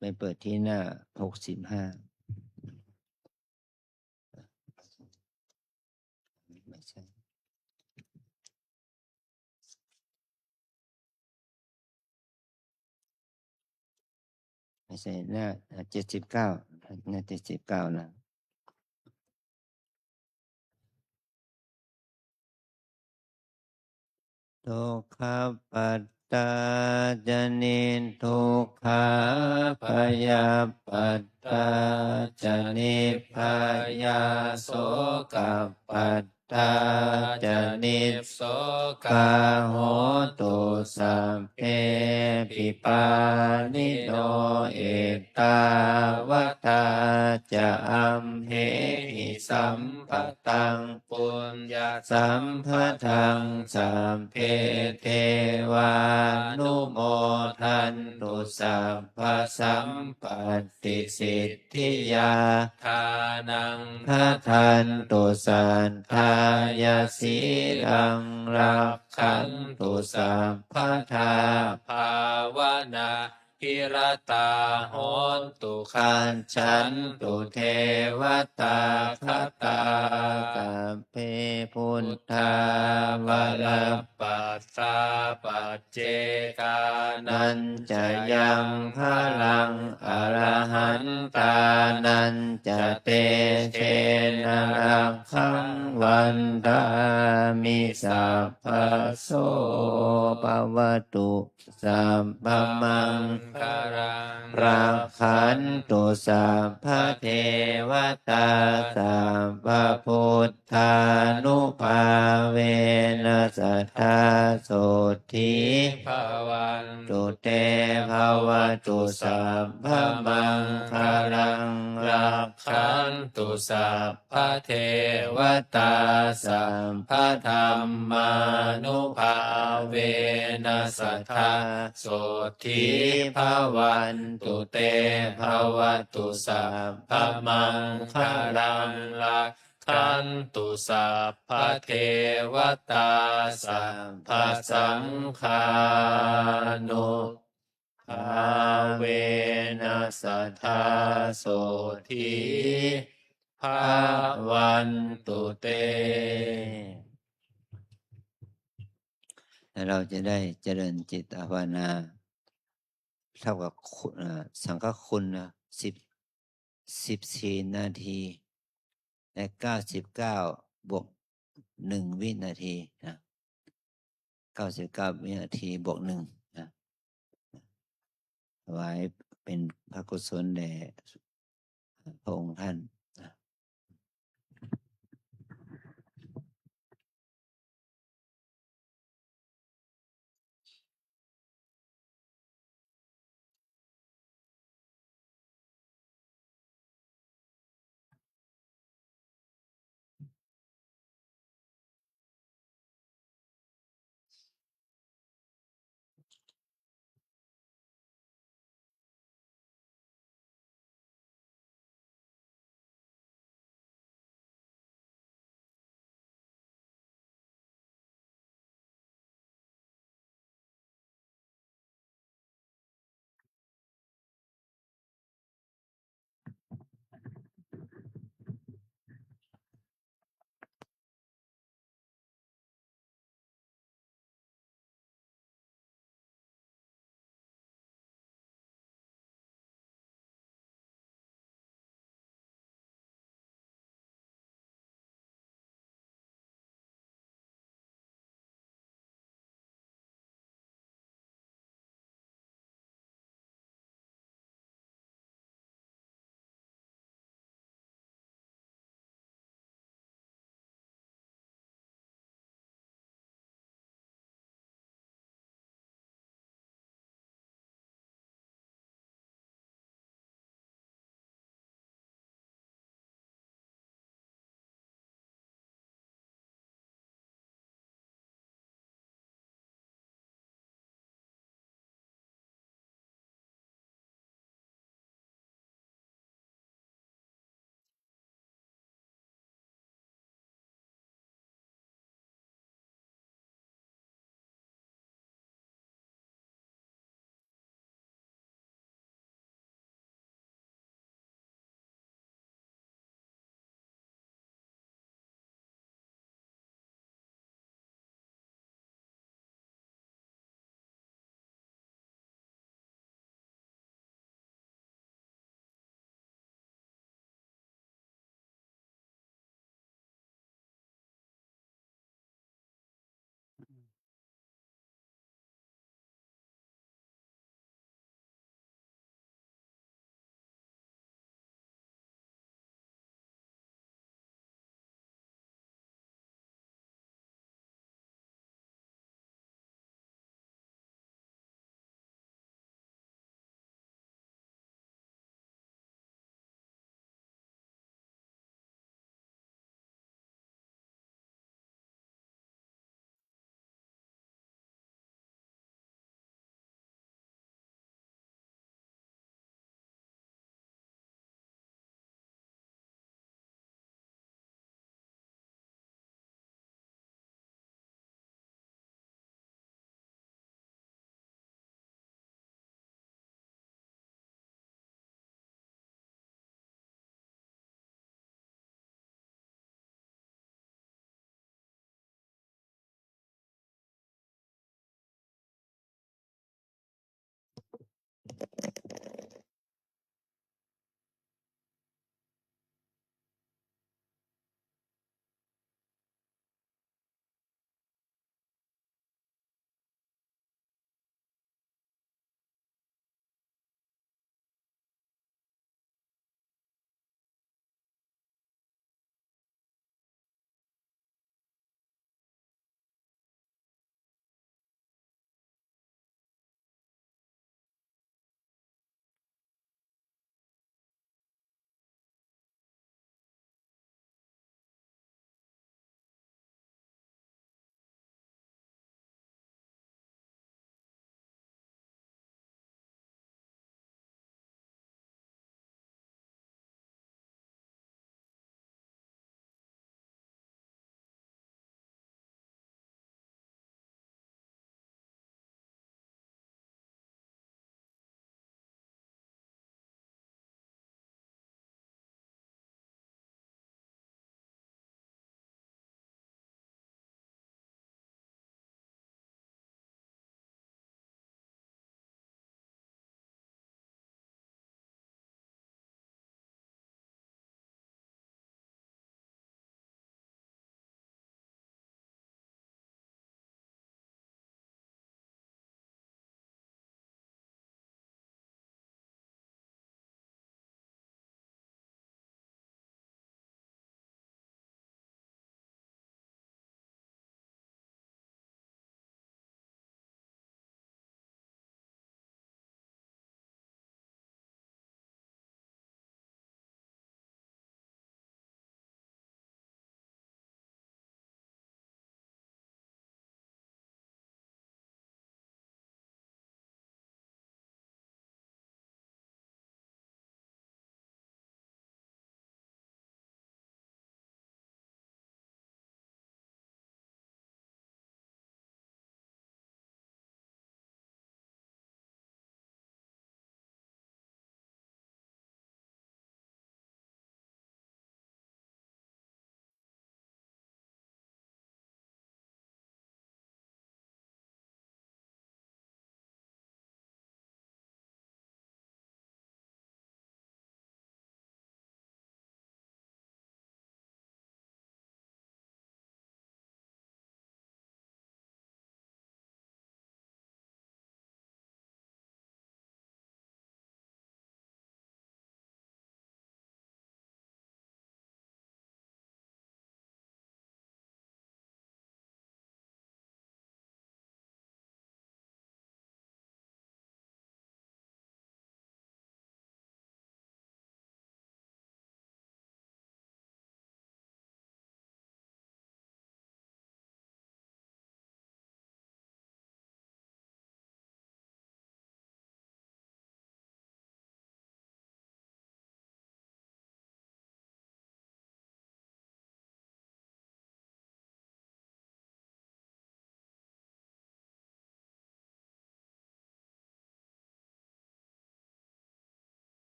ไปเปิดที่หน้าหกสิบห้า ไม่ใช่ ไม่ใช่ หน้าเจ็ดสิบเก้า หน้าเจ็ดสิบเก้านะ Dukkhappattā ca niddukkhā, bhayappattā ca nibbhayā, sokappattā ca nissokā, hontu sabbepi pāṇino. Ettāvatā ca amhehi sambhataṃ puññasampadaṃ, sabbe devānumodantu sabbasampattisiddhiyā. Dānaṃ dadantu saddhāya, sīlaṃ rakkhantu sabbadā, bhāvanā bhiratā hontu, gacchantu devatāgatā. Sabbe buddhā balappattā, paccekānañca yaṃ balaṃ, arahantānañ ca tejena rakkhaṃ bandhāmi sabbaso. Bhavatu sabbamaṅgalaṃ, rakkhantu sabbadevatā, sabbabuddhānubhāvena sadā sotthī bhavantu te. Bhavatu sabbamaṅgalaṃ, rakkhantu sabbadevatā, sabbadhammānubhāvena sadā sotthī bhavantu te. Bhavatu sabbamaṅgalaṃ, rakkhantu sabbadevatā, sabbasaṅghānubhāvena sadā sotthī bhavantu te. และเราจะได้เจริญจิตภาวนา เท่ากับคุณ เอ่อ สังฆคุณนะ สิบ สิบสี่นาที และ เก้าสิบเก้า บวก หนึ่ง วินาทีนะ เก้าสิบเก้า วินาที บวก หนึ่ง นะ ถวายเป็นพระกุศลแด่พระองค์ท่านนะ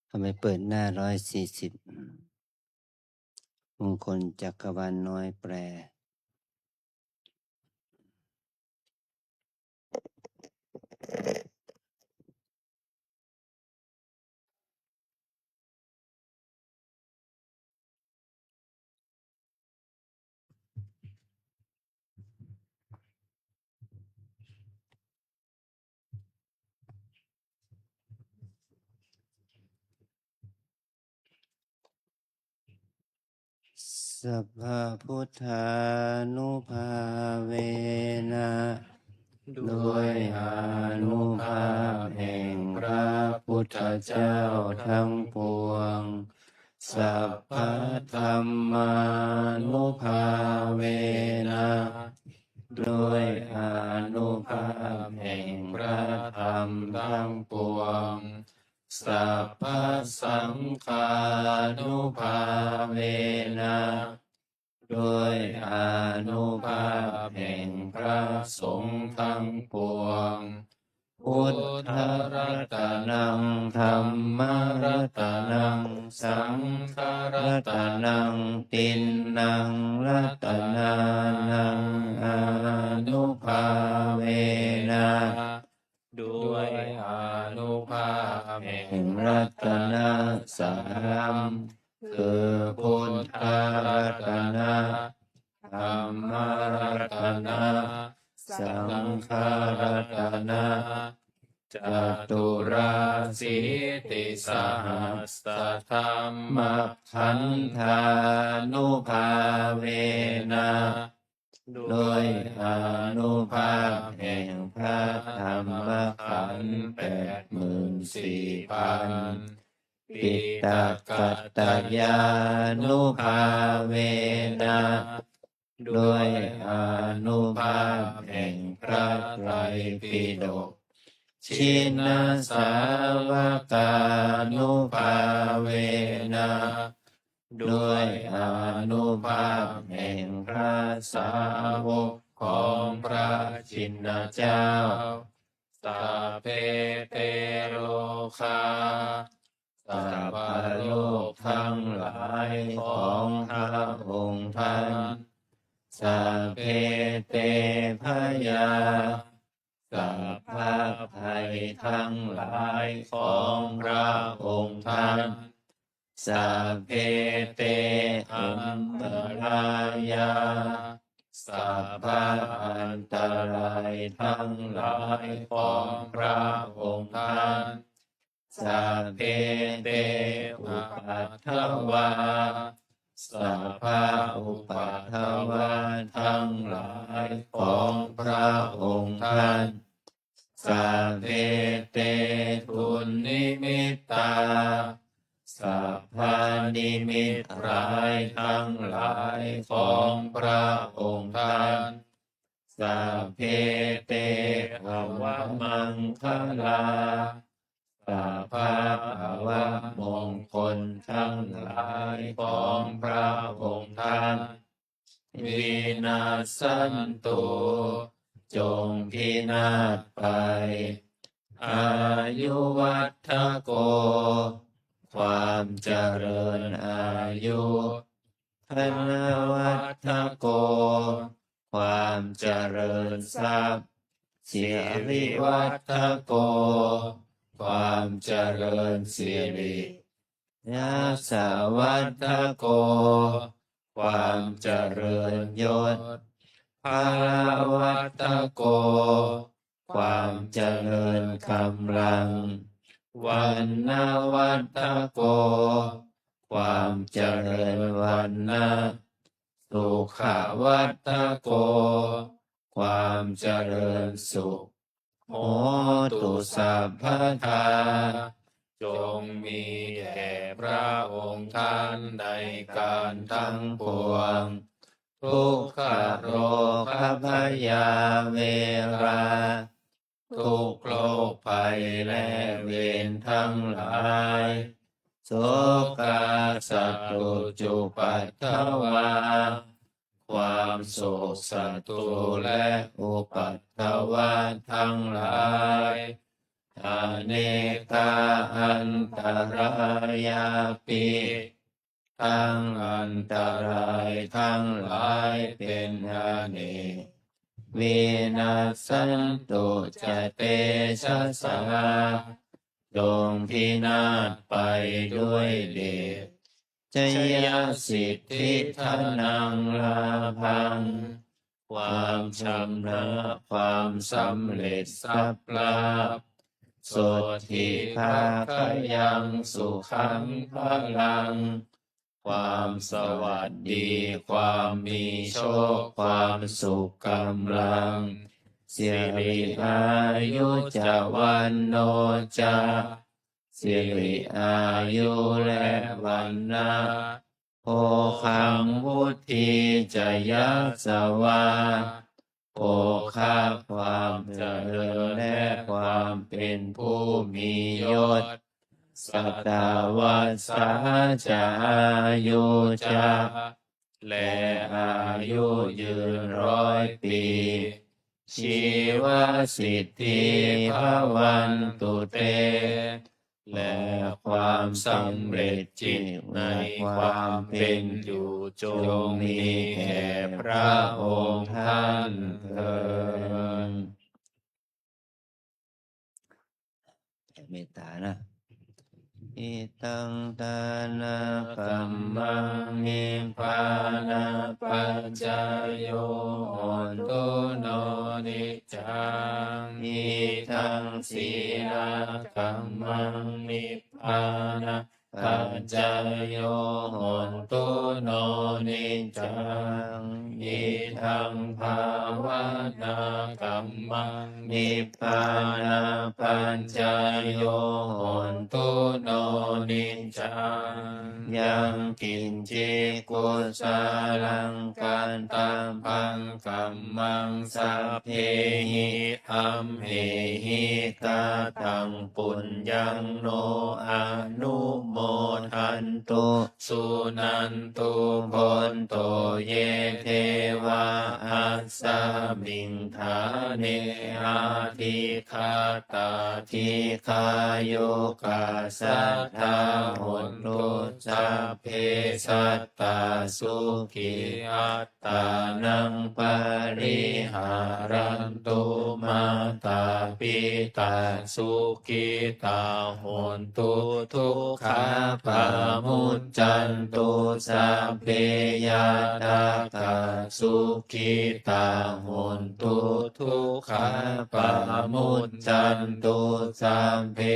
เอาไปเปิดหน้าร้อยสี่สิบ มงคลจักรวาลน้อยแปล Sabbabuddhānubhāvena ด้วยอานุภาพแห่งพระพุทธเจ้าทั้งปวง Sabbadhammānubhāvena ด้วยอานุภาพแห่งพระธรรมทั้งปวง Sabbasaṅghānubhāvena ด้วยอานุภาพแห่งพระสงฆ์ทั้งปวง Buddharatanaṃ dhammaratanaṃ saṅgharatanaṃ tiṇṇaṃ ratanānaṃ ānubhāvena ด้วยอานุภาพแห่งรัตนสาม คือพุทธรัตนะ ธรรมรัตนะ สังฆรัตนะ จตุราशीติสหัสสธรรมขันธานุภาเวนะ ด้วยอานุภาพแห่งพระธรรมขันธ์แปดหมื่นสี่พัน ปิฎกกัตตยานุภาเวนะ ด้วยอานุภาพแห่งพระไตรปิฎก Jinasāvakānubhāvena ด้วยอานุภาพแห่งพระสาวกของพระชินเจ้า Sabbe te rogā สัพพโรคทั้งหลายของพระองค์ท่าน Sabbe te bhayā สัพพภัยทั้งหลายของพระองค์ท่าน Sabbe te antarāyā สัพพอันตรายทั้งหลายของพระองค์ท่าน Sabbe te upaddavā สัพพอุปัทวะทั้งหลายของพระองค์ท่าน Sabbe te dunnimittā สัพพนิมิตร้ายทั้งหลายของพระองค์ท่าน Sabbe te avamaṅgalā สัพพะอวมงคลทั้งหลายของพระองค์ท่าน Vinassantu จงพินาศไป Āyuvaḍḍhako ความเจริญอายุ Dhanavaḍḍhako ความเจริญทรัพย์ Sirivaḍḍhako ความเจริญสิริ Yasavaḍḍhako ความเจริญยศ Balavaḍḍhako ความเจริญกำลัง Vaṇṇavaḍḍhako ความเจริญวรรณะ Sukhavaḍḍhako ความเจริญสุข Hotu sabbadā จงมีแก่พระองค์ท่านในการทั้งปวง Dukkharogabhayā verā ทุกข์โรคภัยและเวรทั้งหลาย Sokā sattu cupaddavā ความโศกศัตรูและอุปัทวะทั้งหลาย anekā antarāyāpi ทั้งอันตรายทั้งหลายเป็นอเนก vinassantu ca tejasā จงพินาศไปด้วยเดช jayasiddhi dhanaṃ lābhaṃ ความชนะความสำเร็จทรัพย์ลาภ sotthi bhāgyaṃ sukhaṃ balaṃ ความสวัสดี ความมีโชค ความสุข กำลัง siri āyu ca vaṇṇo ca สิริอายุและวรรณะ bhogaṃ vuḍḍhī ca yasavā โภคะ ความเจริญ และความเป็นผู้มียศ satavassā ca āyū ca และอายุยืนร้อยปี jīvasiddhī bhavantu te และความสำเร็จจิตในความเป็นอยู่จงมีแก่พระองค์ท่านเทอญ แผ่เมตตานะ Idaṃ dānakammaṃ nibbānapaccayo hotu no niccaṃ. Idaṃ sīlakammaṃ nibbānapaccayo hotu no niccaṃ. Idaṃ bhāvanākammaṃ nibbānapaccayo hotu no niccaṃ. Yaṃ kiñci kusalaṃ kattabbaṃ kammaṃ sabbehi amhehi kataṃ puññaṃ no anumodantu. Suṇantu bhonto ye devā asmiṃ ṭhāne adhigatā dīghāyukā sadā hontu sabbe sattā sukhī attānaṃ pariharantu. Mātā pitā sukhitā hontu dukkhā pamuccantu sabbe ñātakā sukhitā hontu dukkhā pamuccantu sabbe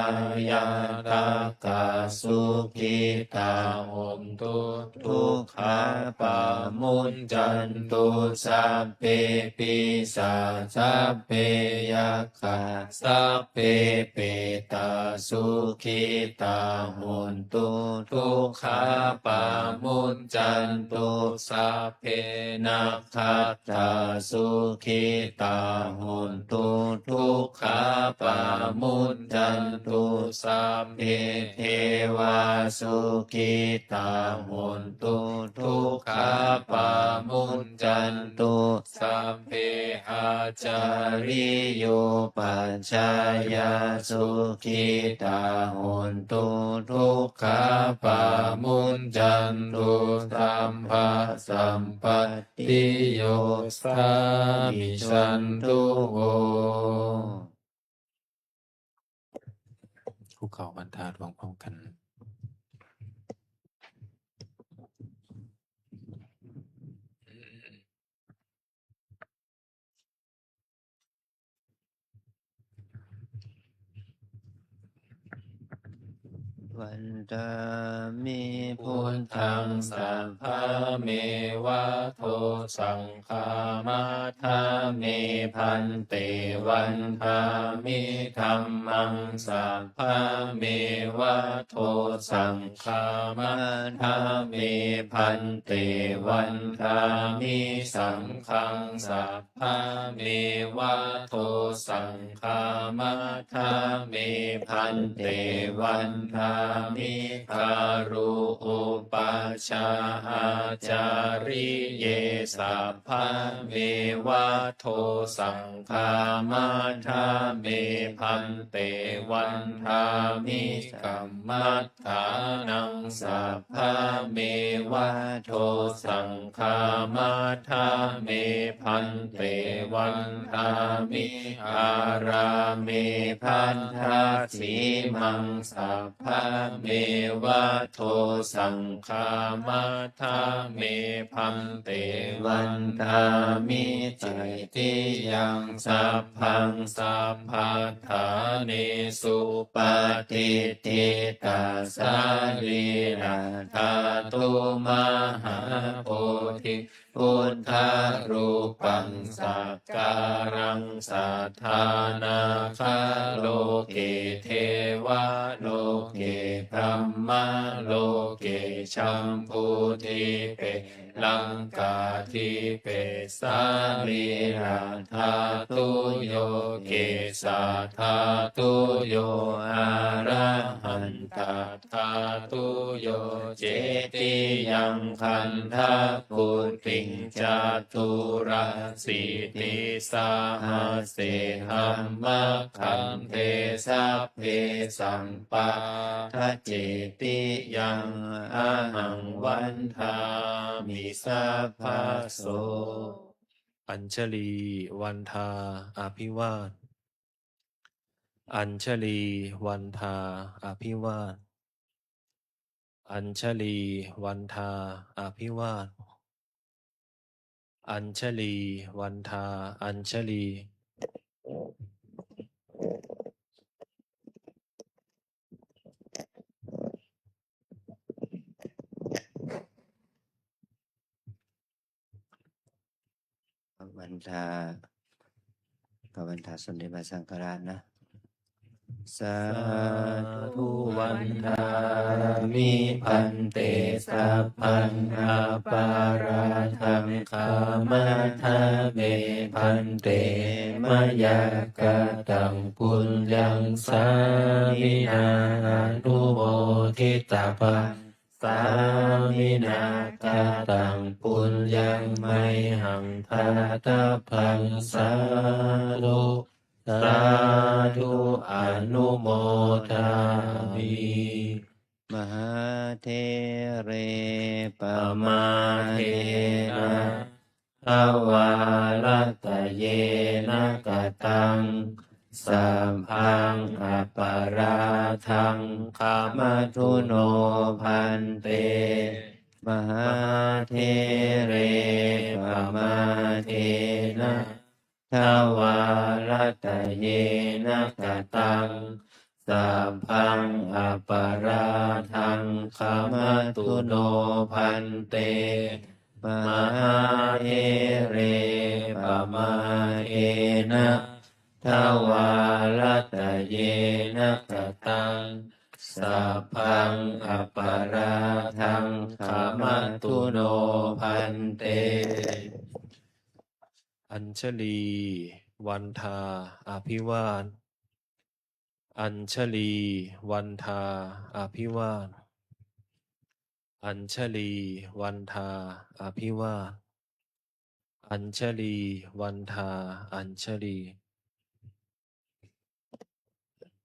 aññātakā sukhitā hontu dukkhā pamuccantu sabbe pisā sabbe yakkhā sabbe petā sukhitā hontu dukkhā pamuccantu sabbe nakkhattā sukhitā hontu dukkhā pamuccantu sabbe devā sukhitā hontu dukkhā pamuccantu sabbe ācariyupajjhāyā sukhitā hontu dukkhā pamuccantu sabbasampattiyo samijjhantu vo. คุกเข่าบรรทาดวงพร้อมกัน Vandāmi buddhaṃ sabbameva to saṅghā matha me bhante. Vandāmi dhammaṃ sabbameva to saṅghā matha me bhante. Vandāmi saṅghaṃ sabbameva to saṅghā matha me bhante. Vandāmi mi garu upajjhā ācariye sabbameva dosaṃ khamatha me bhante vandāmi kamma ṭṭhānaṃ sabbameva dosaṃ khamatha me bhante vandāmi ārāme bhaddasīmaṃ sabbameva dosaṃ khamatha me bhante vandāmi cetiyaṃ sabbaṃ sabba ṭhānesu patiṭṭhitā sarīradhātu mahābodhi buddharūpaṃ sakkāraṃ satthā nāgā loke devā loke brahmā loke jambudīpe laṅkādīpe sarīradhātu yo kesā dhātu yo arahantaṃ dhātu yo cetiyaṃ gandhakuṭiṃ caturāsītisahasсе dhammakkhandhe sabbe sampāda cetiyaṃ ahaṃ vandāmi sabbaso. Añjalī vandā abhivād. Añjalī vandā abhivād. Añjalī vandā abhivād. Añjalī vandā añjalī. ขอวันทา ขอวันทาสมเด็จพระสังฆราชนะ Sādhu vandāmi bhante sabbaṃ aparādhaṃ khamatha me bhante mayā kataṃ puññaṃ sāminā anumoditabbaṃ. Sāminā kataṃ puññaṃ mayhaṃ dātabbaṃ sādhu sādhu anumodāmi. Mahāthere pamādena dvārattayena kataṃ sabbaṃ aparādhaṃ khamatu no bhante. Mahāthere pamādena dvārattayena kataṃ sabbaṃ aparādhaṃ khamatu no bhante. Mahāthere pamādena dvārattayena kataṃ sabbaṃ aparādhaṃ khamatu no bhante. Añjalī vandā abhivād. Añjalī vandā abhivād. Añjalī vandā abhivād. Añjalī vandā añjalī.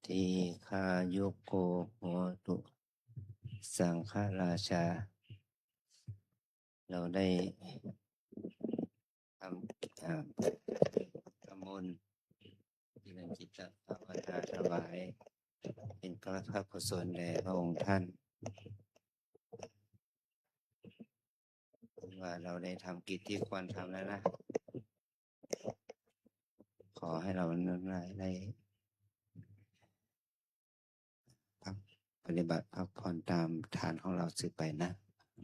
Dīghāyuko hotu สังฆราชา เราได้ทำ อ่า ทำบุญ เจริญจิตภาวนาถวาย เป็นพระราชกุศลแด่พระองค์ท่าน ว่าเราได้ทำกิจที่ควรทำแล้วนะ ขอให้เราทั้งหลายได้ ครับ ปฏิบัติพักผ่อนตามทานของเราสืบไปนะ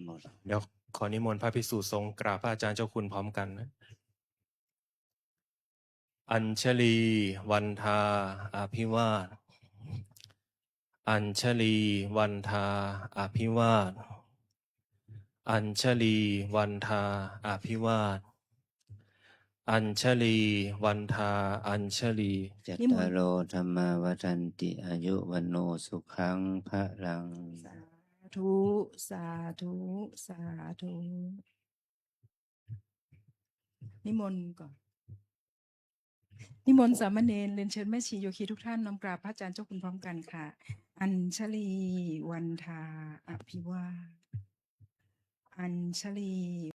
หมด เดี๋ยวขอนิมนต์พระภิกษุสงฆ์กราบพระอาจารย์เจ้าคุณพร้อมกันนะ Añjalī vandā abhivād. Añjalī vandā abhivād. Añjalī vandā abhivād. Añjalī, vandhā añjalī. Cattāro dhammā vaḍḍhanti, āyu vaṇṇo sukhaṃ balaṃ. สาธุ สาธุ สาธุ นิมนต์ก่อน นิมนต์สามเณร เรียนเชิญแม่ชีโยคีทุกท่านน้อมกราบพระอาจารย์เจ้าคุณพร้อมกันค่ะ Añjalī, vandhā, abhivāda. Añjalī.